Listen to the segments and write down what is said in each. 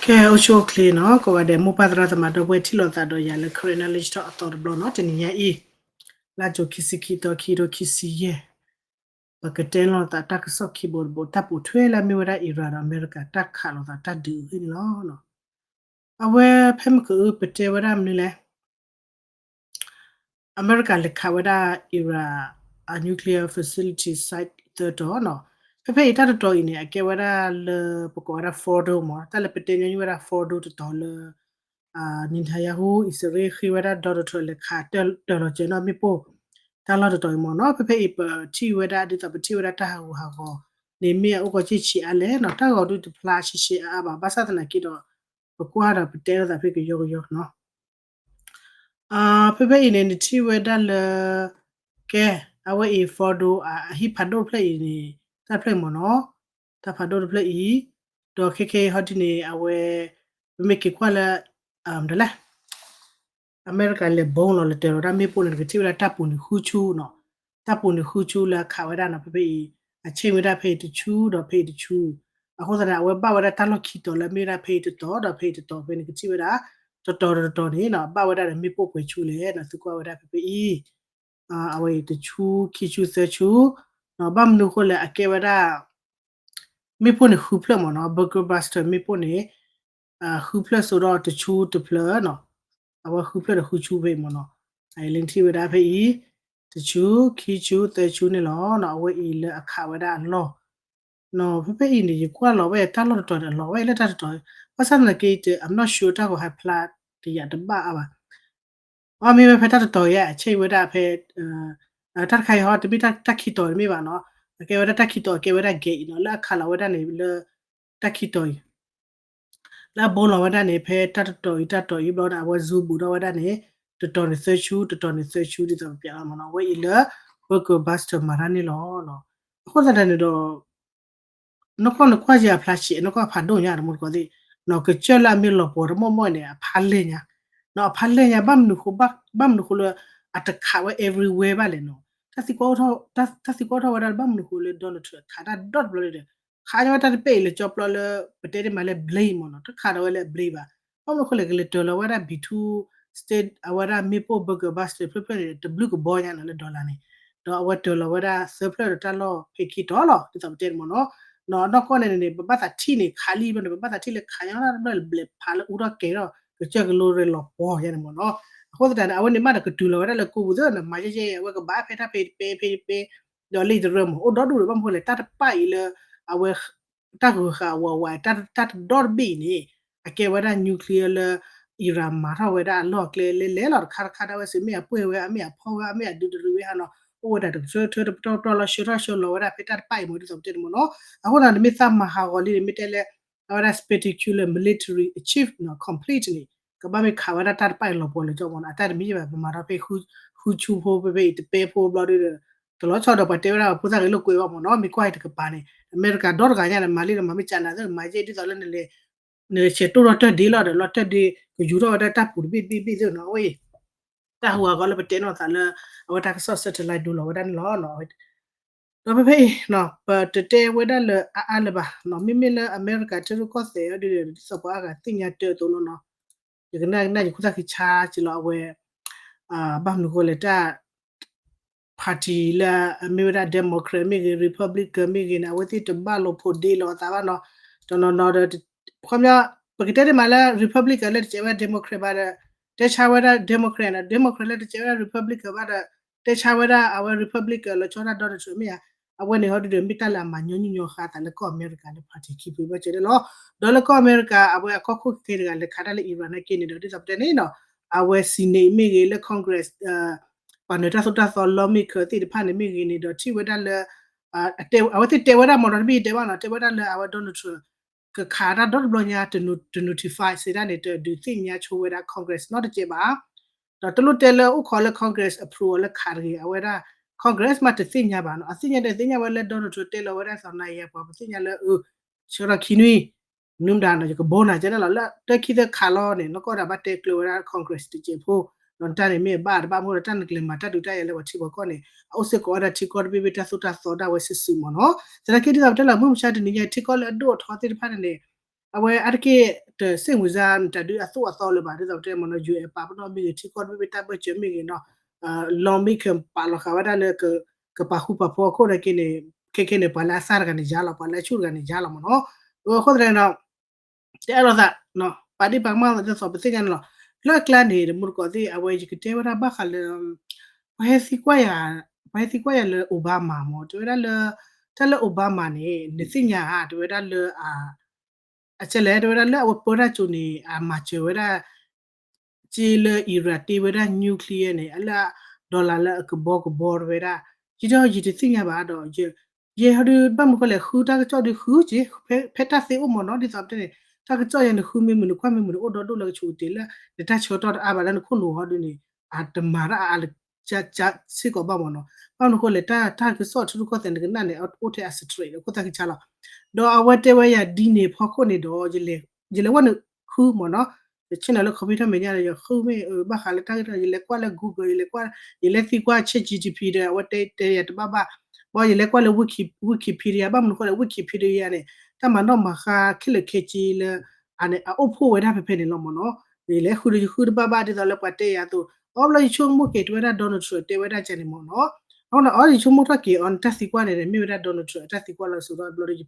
ကဲ အိၣ်ဆူၣ်အိၣ်ချ့နီၤ ကိးဂၤဒဲး မိၢ်ပၢ်သရၣ်သမါဒီပုၢ်ဝဲၢ် ထံၣ်လိာ်သးဒီးယၤလၢ Karen Knowledge Talk အသီတဘျီနီၤ တနံၤညါအံၤ လါကၠိခံဆံခံသီ ခံကထိခံဆံယဲၢ် ပကတဲလိာ်သးတၢ်ကစီၣ်ခံဘိတဘိ တၢ်ပိာ်ထွဲလၢအမ့ၢ်ဝဲဒၣ် Iran ဒီးအမဲရကၤ တၢ်ခးလိာ်သးတၢ်ဒုးအဂ့ၢ်န့ၣ်လီၤ. အဝဲဖဲမုၢ်ကၢအု ပတဲဝဲဒၣ်မနုၤလဲၣ် အမဲရကၤလဲၤခးဝဲဒၣ် Iran အ nuclear facility site သၢတီၤနီၤ. ဖဲဖဲအံၤတၢ်တတီၤအံၤန့ၣ် အကဲဝဲဒၣ်လၢ ပကိးဝဲဒၣ် Fordow မး တၢ်လၢပတဲညီနုၢ်ဝဲဒၣ် Fordow တတီၤလၢ Netanyahu အံၣ်စရ့လးဃ့ဝဲဒၣ် Donald Trump လဲၤခးတၢၢ်လီၤစၢၤနီၣ်မ့ၣ်ပိၢ် တၢ်လီၢ်တတီၤအံၤမးနီၤ. ဖဲဖဲအံၤပထံၣ်ဝဲဒၣ် ဒ်သိးပထံၣ်ဝဲဒၣ်တၢ်ဟးဂူာ်ဟးဂီၤန့ၣ် မ့ၢ်အအိၣ်ကီၢ်ဆံးဆံးအါလဲၣ်နီၤ တၢ်ဂီၤဒုတဖျါဆံးဆံးအါအါဘၣ် ဘၣ်ဆၣ်သနာ်က့ဒီး ပကွၢ်ဒီးပတဲလိာ်သးဖဲကယီကယီနီၤ. ဖဲဖဲအံၤန့ၣ် နထံၣ်ဝဲဒၣ်လၢ ကဲ အဝဲအံၤ Fordow အဟံၣ်ဖးဒိၣ်တဖျၢၣ်အံၤန့ၣ် တၢ်တဖျၢၣ်အံၤမးနီၤ တၢ်ဖးဒိၣ်တဖျၢၣ်အံၤ ဒီးခဲခဲအံၤဟီဒ်န့ၣ် အဝဲ ပမ့ၢ်က့ၤကွၢ်လၢ ဒ်လဲၣ် အမဲရကၤလဲၤဘီလီၤလဲၤတၢၤလီၤတၢ်မ့ၣ်ပိၢ်န့ၣ် နကထံၣ်ဝဲဒၣ်တၢ်ပူၤန့ၣ်ဃုဆူနီၤ တၢ်ပူၤန့ၣ်ဃုဆူလၢအခးဝဲဒၣ်နီၤ ဖဲဖဲအံၤ အဆ့ၣ်ဝဲဒၣ်ဖဲအံၤတဆူဒီးဖဲအံၤတဆူ အဃိသတးန့ၣ် အဝဲဘၣ်ဝဲဒၣ်တၢ်လီၢ်ခံတီၤလၢအမ့ၢ်ဝဲဒၣ်ဖဲအံၤတတီၤဒီးဖဲအံၤတတီၤ ဖဲနကထံၣ်ဝဲဒၣ် တတီၤတတီၤန့ၣ်နီၤ ဘၣ်ဝဲဒၣ်ဒီးမ့ၣ်ပိၢ်ပှဲၤဆူလဲၣ်နီၤ သုကွၢ်ဝဲဒၣ်ဖဲဖဲအံၤ အဝဲအံၤတဆူ ခံဆူ သၢဆူ ဘၣ်မနုၤအဃိလဲၣ် အကဲဝဲဒၣ် မ့ၣ်ပိၢ်န့ၣ်ဃုဖျၢၣ်မးနီၤ Bunker Buster မ့ၣ်ပိၢ်န့ၣ် ဃုဖျၢၣ်စိဒီးတဆူတဖျၢၣ်နီၤ အဝဲဃုဖျၢၣ်ဒီးဃုဆူဖဲအံၤမးနီၤ အလၢနထံၣ်ဝဲဒၣ်ဖဲအံၤ တဆူ ခံဆူ သၢဆူန့ၣ်လီၤနီၤ အဝဲအံၤလၢအခးဝဲဒၣ်အလီၢ် ဖဲဖဲအံၤန့ၣ် ယကွၢ်လီၤဝဲတၢ်လီၢ်တတီၤန့ၣ် အလီၤဝဲလၢတၢ်တတီၤ ဘၣ်ဆၣ်သနာ်က့ I'm not sure တၢ်ဂီၤဟဲဖျါတယာ်တဘၣ်အါဘၣ် အမ့ၢ်ဝဲဖဲတၢ်တတီၤယဲ အဆ့ၣ်ဝဲဒၣ်ဖဲ တၢ်တခါအံၤဟီ တမ့ၢ်တၢ်ခံတီၤတမ့ၢ်ဘၣ်နီၤ အကဲဝဲဒၣ်တၢ်ခံတီၤ အကဲဝဲဒၣ် gate အံၤနီၤ လၢအခးလီၤဝဲဒၣ်န့ၣ် လၢ တၢ်ခံတီၤအံၤ လၢအဘိလီၤဝဲဒၣ်န့ၣ် ဖဲတၢ်တတီၤအံၤ တၢ်တီၤအံၤဘျီဒီး အဝဲ zoom ဘူးထီၣ်ဝဲဒၣ်န့ၣ် တတီၤန့ၣ်သၢဆူ တတီၤန့ၣ်သၢဆူ ဒ်သိးပပျးလီၤမးနီၤ အဝဲအံၤလၢ Bunker Buster မၤတၢ်န့ၣ်လီၤ. အဃိသတးန့ၣ်ဒီး နကွၢ်နကွၢ်ယဲအဖျါဆံး နကွၢ်ဖးဒိၣ်ညါတမူတကိးသ့ၣ် နီၢ်ကစၢၢ်လၢအမ့ၢ်လီၤပှီၤတမီၢ်မီၢ်န့ၣ် အဖးလဲၢ်ညါ နီၢ်အဖးလဲၢ်ညါ ဘၣ်မနုၤဃိ ဘၣ်မနုၤဃိလၢ အတခးဝဲ everywhere ဘၣ်လဲၣ်နီၢ် တၢ်သံကွၢ်အိၣ်ထီၣ်ဝဲဒၣ် ဘၣ်မနုၤဃိလၢ Donald Trump ခးတၢ်ဒီတဘျီဒီး ခးညါဝဲတၢ်တပဲၢ်အံၤလၢကၠီပျီလၢ ပတဲတ့ၢ်မးလၢ blame မ့ၢ်နီၢ် တခးဒီးဝဲလၢ blame ဘၣ် ဘၣ်မနုၤဃိလဲၣ် ကလဲၤတၢၤလီၤဝဲဒၣ် B two state အဝဲဒၣ်မ့ၣ်ပိၢ် Bunker Buster ဖျၢၣ်ဖျၢၣ်န့ၣ် တဘျုးကဘီညါနီၢ်လၢ dollar န့ၣ် ဒီးအဝဲတၢၤလီၤဝဲဒၣ်သၢဖျၢၣ်ဒီးတၢ်လီၢ်ဖဲခံတီၤလီၤ ဒ်သိးပတဲန့ၣ်မ့ၢ်နီၢ် နီၢ်နီၢ်ကီၢ်န့ၣ်န့ၣ် ပဘၣ်သးထံၣ်န့ၣ် ခးလံဘျီန့ၣ် ပဘၣ်သးထံၣ်လၢခးညါတဘျီဘျဲးဖးလၢအူထီၣ်ကဲၤထီၣ် ကစၢၢ်ကလိရ့လီၤပှီၤယါန့ၣ်မ့ၢ်နီၢ် အဃိသတးန့ၣ် အဝဲန့ၣ်မးဒီးကတုၤလီၤဝဲဒၣ်လၢကိးပူၤသ့ၣ်နီၢ် မၤယဲၢ်ယဲၢ် အဝဲကဘၣ်ဖဲတၢ်ဖဲတပဲ ဖဲတပဲ ဒီးလၢယတရၢမး အိၣ်ဒီဒူၣ်ဒီး ဘၣ်မနုၤဃိလဲၣ် တၢ်တပၣ်အံၤလၢ အဝဲ တၢ်ဂုၤဃာ်အဝဲဝဲ တၢ်တဒီတဘ့ၣ်အံၤန့ၣ် အကဲဝဲဒၣ် nuclear လၢ Iran မၤထီၣ်ဝဲဒၣ်အလီၢ်အကျဲလဲၤလဲၤလီၤတခါတခါဒၣ်ဝဲစ့ၢ် မ့ၢ်အပှဲၢ်ဝဲ အမ့ၢ်အဖီၣ်ဝဲ အမ့ၢ်အဒုးတရံးဝဲဟးနီၤ အိၣ်ဝဲဒၣ်တကထၢထၢတပတီၢ်ပတီၢ်လီၤ ဆှၢထီၣ်ဆှၢလီၤဝဲဒၣ်ဖဲတၢ်တပၣ်အံၤမ့ၢ်ဒ်သိးပတဲန့ၣ်မ့ၢ်နီၤ အဃိသတးန့ၣ် မ့ၢ်သးမၤဟးဂီၤလံန့ၣ် မ့ၢ်တဲလၢ အဝဲဒၣ် spectacular military achieve နီၤ complete န့ၣ် ကဘၣ်မ့ၢ်ခးဝဲဒၣ်တၢ်တပၣ်အံၤလီၤပှီၤလၢကၠီမ့ၢ်နီၤ အတၢ်တမံၤဘၣ် ပမၤထီၣ်ဖဲ ဃုဆူဖိဖဲဖဲအံၤတပဲဖိဘျီဒီး တလီၤဆီဒီးပှၤတဲဝဲဒၣ် ဖိသၣ်ဂ့ၤလိာ်ကွဲဘၣ်မ့ၢ်နီၤ မ့ၢ်ကွၢ်အံၤတကပၤန့ၣ် အမဲရကၤဒီတဂၤညါန့ၣ် မၤလံဒီးမၤမ့ၢ်ကနၤသ့ၣ် မၤယဲၢ်ဒ်သိးလၢ နဆဲးတိၢ်ထီၣ်တၢၢ်ဒ့လီၤဒီး လီၤတၢၢ်ဒ့ ကယူၤထီၣ်ဝဲဒၣ်တၢ်ပူၤတဘ့ၣ်တဘ့ၣ်ဘ့ၣ်သ့ၣ်နီၤ အဝဲအံၤ တၢ်ဟူးဂဲၤလၢပတဲနီၢ်သးလၢ အဝဲတၢ်ကစီၣ် satellite ဒိလီၤဝဲဒၣ်န့ၣ်လီၤ. ဒီးဖဲဖဲအံၤ ပတတဲဝဲဒၣ်လၢအအါလၢၤဘၣ်နီၤ မ့မ့ၢ်လၢအမဲရကၤထံရူၢ်ကီၢ်သဲးအီၤဒ်ဒီး ဒ်သိးပှၤအါဂၤသ့ၣ်ညါတၢ်အသိးလီၤနီၤ ယကနၣ်ကနၣ်ယခိၣ်သၣ်ခံဆါက့လီၤ အဝဲ ဘၣ်မနုၤဃိလဲၣ်တၢ် party လၢအမ့ၢ်ဝဲဒၣ် Democrat မ့ၢ်ဂ့ၤ Republican မ့ၢ်ဂ့ၤန့ၣ် အဝဲသ့ၣ်တဘၣ်လိာ်ဖိးဒ့လိာ်အသးဘၣ်နီၤ တနီၤနီၤဒီး ခီပညီ ပကတဲတ့ၢ်မးလၢ Republican လၢတစဲးဝဲဒၣ် Democrat ဘၣ်ဒီး တဲဆါဝဲဒၣ် Democrat နီၤ Democrat လၢတစဲးဝဲဒၣ် Republican ဘၣ်ဒီး တဲဆါဝဲဒၣ်အဝဲ Republican လီၤဆီဒၣ် Donald Trump မ့ၢ်ဧါ အဝဲန့ၣ်ဟီဒုဒီး မ့ၢ်တၢ်လၢအမၤညီနုၢ်ညီဃါအသးလၢကီၢ်အမဲရကၤလၢ party ခံဖုဘၣ်စၢၤဒၣ်လီၤ. ဒီးလၢကီၢ်အမဲရကၤ အဝဲအကီၢ်ခိၣ်ခဲတဂၤလဲၤခးတၢ်လၢ Iran နာ်က့န့ၣ်ဒီး ဒ်သိးပတဲန့ၣ်နီၤ အဝဲ Senate မ့ၢ်ဂ့ၤ လၢ Congress ပှၤနၢၤတၢ်သိၣ်တၢ်သီ lawmaker သ့ၣ်တဖၣ်န့ၣ်မ့ၢ်ဂ့ၤန့ၣ်ဒီး ထံၣ်ဝဲဒၣ်လၢ အဝဲသ့ၣ်တဲဝဲဒၣ်မ့ၢ်နီၤ တမ့ၢ်ယတဲဘၣ်နီၤ တဲဝဲဒၣ်လၢအဝဲ Donald Trump ကခးတၢ်ဒီတဘျီညါ တ notify စံးတၢ်န့ၣ် တဒုးသ့ၣ်ညါဆိဝဲဒၣ် Congress နီတစဲးဘၣ် ဒီးတလိၣ်တဲလၢအိၣ်ခိးလၢ Congress approve အီၤလၢခးတဂ့ၤ အဝဲဒၣ် Congress မးတသ့ၣ်ညါဘၣ်နီၤ အသ့ၣ်ညါဒီးသ့ၣ်ညါဝဲလၢ Donald Trump တဲလီၤဝဲဒၣ်သီနၤယၤပှၤပသ့ၣ်ညါလၢ ဆၢထီၣ်ခံနွံ နုၤမတၤနီၤ ယကဘိနၤကဲန့ၣ်လီၤ လၢတၢ်ခံသၢခးလီၤန့ၣ် နကီၢ်ဒၣ်ဘၣ်တဲကျၢၤဝဲဒၣ် Congress တစဲးဖိ ဒီးတၢ်န့ၣ်မ့ၢ်ဘၣ်တဘၣ်မ့ၢ်ဒီးတၢ်နကလဲၤမၤတၢ်ဒုးတၢ်ယၤလၢပှၤထံပှၤကီၢ်န့ၣ် အအိၣ်စ့ၢ်ကီးဝဲဒၣ်ထံကီၢ်တဘ့ၣ်ဘ့ၣ်တၢ်သိၣ်တၢ်သီဒၣ်ဝဲစုာ်စုာ်မ့ၢ်နီၤ သနာ်က့ဒ်သိးပတဲလီၤ မုၢ်မဆါတနံၤညါ ထံကီၢ်လၢအဒိၣ်အထီသ့ၣ်တဖၣ်န့ၣ်န့ၣ် အဝဲအါတက့ၢ်တစ့ၣ်မုၢ်စါ တၢ်ဒုးအသိၣ်အသီလၢၤဘၣ် ဒ်သိးပတဲမ့ၢ်နီၤ ယူၢ်အဲၣ်ပာ်ပနီၣ်မ့ၢ်ဂ့ၤ ထံကီၢ်တဘ့ၣ်ဘ့ၣ်တၢ်ဘၢၣ်စၢၤမ့ၢ်ဂ့ၤနီၤ လီမ့ၢ်ခဲပာ်လီၤဃာ်ဝဲဒၣ်လၢ ကပာ်ဃူပာ်ဖိးအခိၣ်ဒီးက့န့ၣ် ခဲခဲန့ၣ် ပှၤလၢအသၣ်တဂၤန့ၣ်ယါလီၤ ပှၤလၢအဆူၣ်တဂၤန့ၣ်ယါလီၤမ့ၢ်နီၤ. အဃိသတးန့ၣ်ဒီး တအဲၣ်လိာ်သး ပာ်ဒ့ၣ်ပာ်ကမၣ်သးဒ်သိးပသ့ၣ်ညါန့ၣ်လီၤ. လၢအကျါန့ၣ် တမူတကိးသ့ၣ် အဝဲယကတဲဝဲဒၣ်ဘၣ်ဃးလၢ ပှၤဟဲသံကွၢ်ယၤ ပှၤဟဲသံကွၢ်ယၤလၢ Obama မ့ၢ် တဲဝဲဒၣ်လၢ တၢ်လၢ Obama န့ၣ် နသ့ၣ်ညါဧါ တဲဝဲဒၣ်လၢ အကလဲၣ် တဲဝဲဒၣ်လၢအဝဲပၢတၢ်ကၠိန့ၣ် အမၤစၢၤဝဲဒၣ် က့လၢ Iran တ့ဝဲဒၣ် nuclear န့ၣ် အလၢ dollar လၢအကဘီကဘီတဲဝဲဒၣ် ယဒီးယတသ့ၣ်ညါဘၣ်ဒီး ယဲဟီဒုး ဘၣ်မနုၤဃိလဲၣ် ဃုတၢ်ကစီၣ်ဒုးဃုက့ၤ ဖဲတၢ်သ့အိၣ်မ့ၢ်နီၤ ဒ်သိးပတဲန့ၣ် တၢ်ကစီၣ်ယၤနဃုမ့ၢ်မုာ် နကွၢ်မ့ၢ်မုာ် နအိၣ်ဒီဒိၣ်လၢကဆိးကတ့ၢ်လၢ နတၢ်ဆၢကတီၢ်တအါဘၣ်လၢနခိၣ်နူာ်ဟီဒုးန့ၣ် အတမၤတၢ်အါအါလၢ စ့ၢ်ကီးဘၣ်မ့ၢ်နီၤ. ဘၣ်မနုၤဃိလဲၣ် တၢ် တၢ်ကစီၣ်ထံရူၢ်ကီၢ်သဲးနကနၣ်န့ၣ် အိၣ်ထဲအ straight လၢခိၣ်သၣ်ခံဆါလီၤ. ဒီးအဝဲတဲဝဲယၤဒ်န့ၣ်ဖီခိၣ်န့ၣ်ဒီး ယလဲၤဝဲနုာ်ဃုမ့ၢ်နီၤ ယဆ့ၣ်နီၤလၢ computer မဲာ်ညါဒီး ယဃုမ့ၢ်ဘၣ်ဃးလၢတၢ်ဂ့ၢ်တၢ် ယလဲၤကွၢ်လၢ Google ယလဲၤကွၢ် ယလဲၤသံကွၢ် ChatGPT ဒီး အဝဲတဲတဲယၤတဘၣ်ဘၣ် ဘၣ်ယလဲၤကွၢ်လၢ Wiki Wikipedia ဘၣ်မနုၤဃိလဲၣ် Wikipedia န့ၣ် တၢ်မၤနီၣ်မၤဃါခဲလၢာ်ခဲဆ့လၢ အန့ၣ် အအိၣ်ဖှိၣ်ဝဲဒၣ်ဖဲဖဲန့ၣ်လီၤမ့ၢ်နီၤ. ယလဲၤဃုဒီးယဃုတဘၣ်ဘၣ် ဒ်သိးလၢပှၤတဲယၤအသိး အီဘျီယဆိကမိၣ်က့ၤတဲဝဲဒၣ် Donald Trump တဲဝဲဒၣ်ကန့ၣ်မ့ၢ်နီၤ. အဃိန့ၣ် အီယဆိကမိၣ်ထီၣ်က့ၤအီၤ နတၢ်သံကွၢ်န့ၣ် မ့ၢ်ဝဲဒၣ် Donald Trump အတၢ်သံကွၢ်လီၤစ့ၢ်ကီး